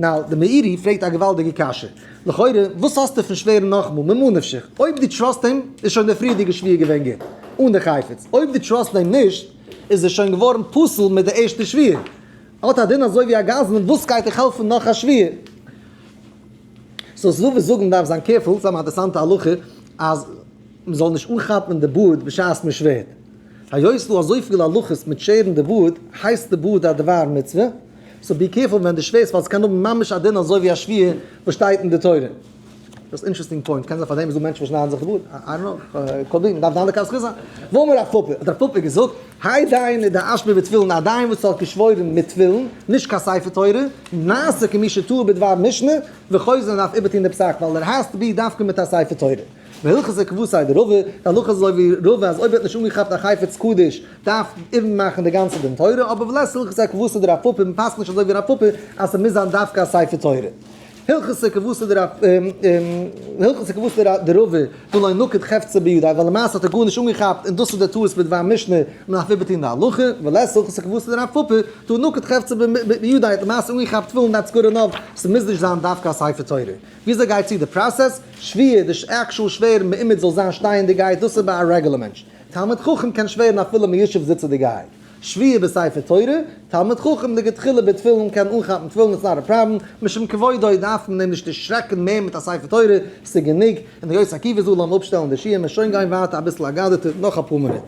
now, די מאירי פרעגט א געוואלדיגע קשיא. לכאורה, וואס האסטו פון שווערן נאכאמאל? ממה נפשך, אויב דו trust אים, איז שוין דער פריערדיגע שבועה געווען גוט, אן די חפץ. אויב דו trust אים נישט, איז ער שוין געווארן פסול מיט די ערשטע שבועה. האט א דין אזוי ווי א גזלן, וואס גייט דיך העלפן נאך א שבועה? so ס'דא וואס זאגן מ'דארף זיין careful, ס'איז א אינטערעסאנטע הלכה אז מ'זאל נישט אנכאפן די בארד בשעת מ'שווערט. היות ס'דא אזויפיל הלכות מיט שערן די בארד, הייסט די בארד א דבר מצוה, so be careful ווען דו שווערסט ווייל ס'קען האבן ממש א דין אזוי ווי א שבועה וואס שטייט אין די תורה. דאס איז interesting point, קען זיין פארדעם איז דא מענטשן וואס שניידן זיך די בארד, I don't know, could be, מ'דארף דן לכף זכות זיין. ואמר רב פפא, האט רב פפא געזאגט, האי דיינא דאשבע בתפילין א דיין וואס האט געשוואוירן מיט תפילין, נישט קיין ספר תורה, נעשה כמי שטעה בדבר משנה, וחוזר דארף איבערטון די פסק ווייל ער has to be דווקא מיט א ספר תורה. והלכתא כוותיה דרבא, די הלכה איז אזוי ווי רבא אז אויב ער האט נישט אנגעכאפט א חפץ קדוש דארף איבערמאכן די גאנצע דין תורה, אבער ולית הלכתא כוותיה דרב פפא, מ'פסק'נט נישט אזוי ווי רב פפא אז ס'מוז זיין דווקא א ספר תורה. הלכתא כוותיה דרב הלכתא כוותיה דרבא דלא נקיט חפצא בידיה ווייל למעשה האט ער גארנישט אנגעכאפט און דאס איז די טעות בדבר משנה מען דארף איבערטון די הלכה ולית הלכתא כוותיה דרב פפא דהא נקיט חפצא בידיה האט למעשה אנגעכאפט תפילין that's good enough ס'מוז נישט זיין דווקא א ספר תורה. וויאזוי גייט צו די process? שבועה די actual שווערן מעומד זאל זיין שטייענדיגעהייט דאס איז ביי א רעגולער מענטש. תלמיד חכם קען שווערן אפילו מיושב זיצעדיגעהייט. שבועה בספר תורה, תלמיד חכם לכתחילה בתפילין קען אנכאפן תפילין it's not a problem, משום כבודו דארף מען אים נישט דערשרעקן מער מיט א ספר תורה, ס'איז גענוג, און היות עקיבא זאל לאמיר אפשטעלן די שיעור מיר שוין גיין ווייטער אביסל אגדתא נאך אפאר מינוט.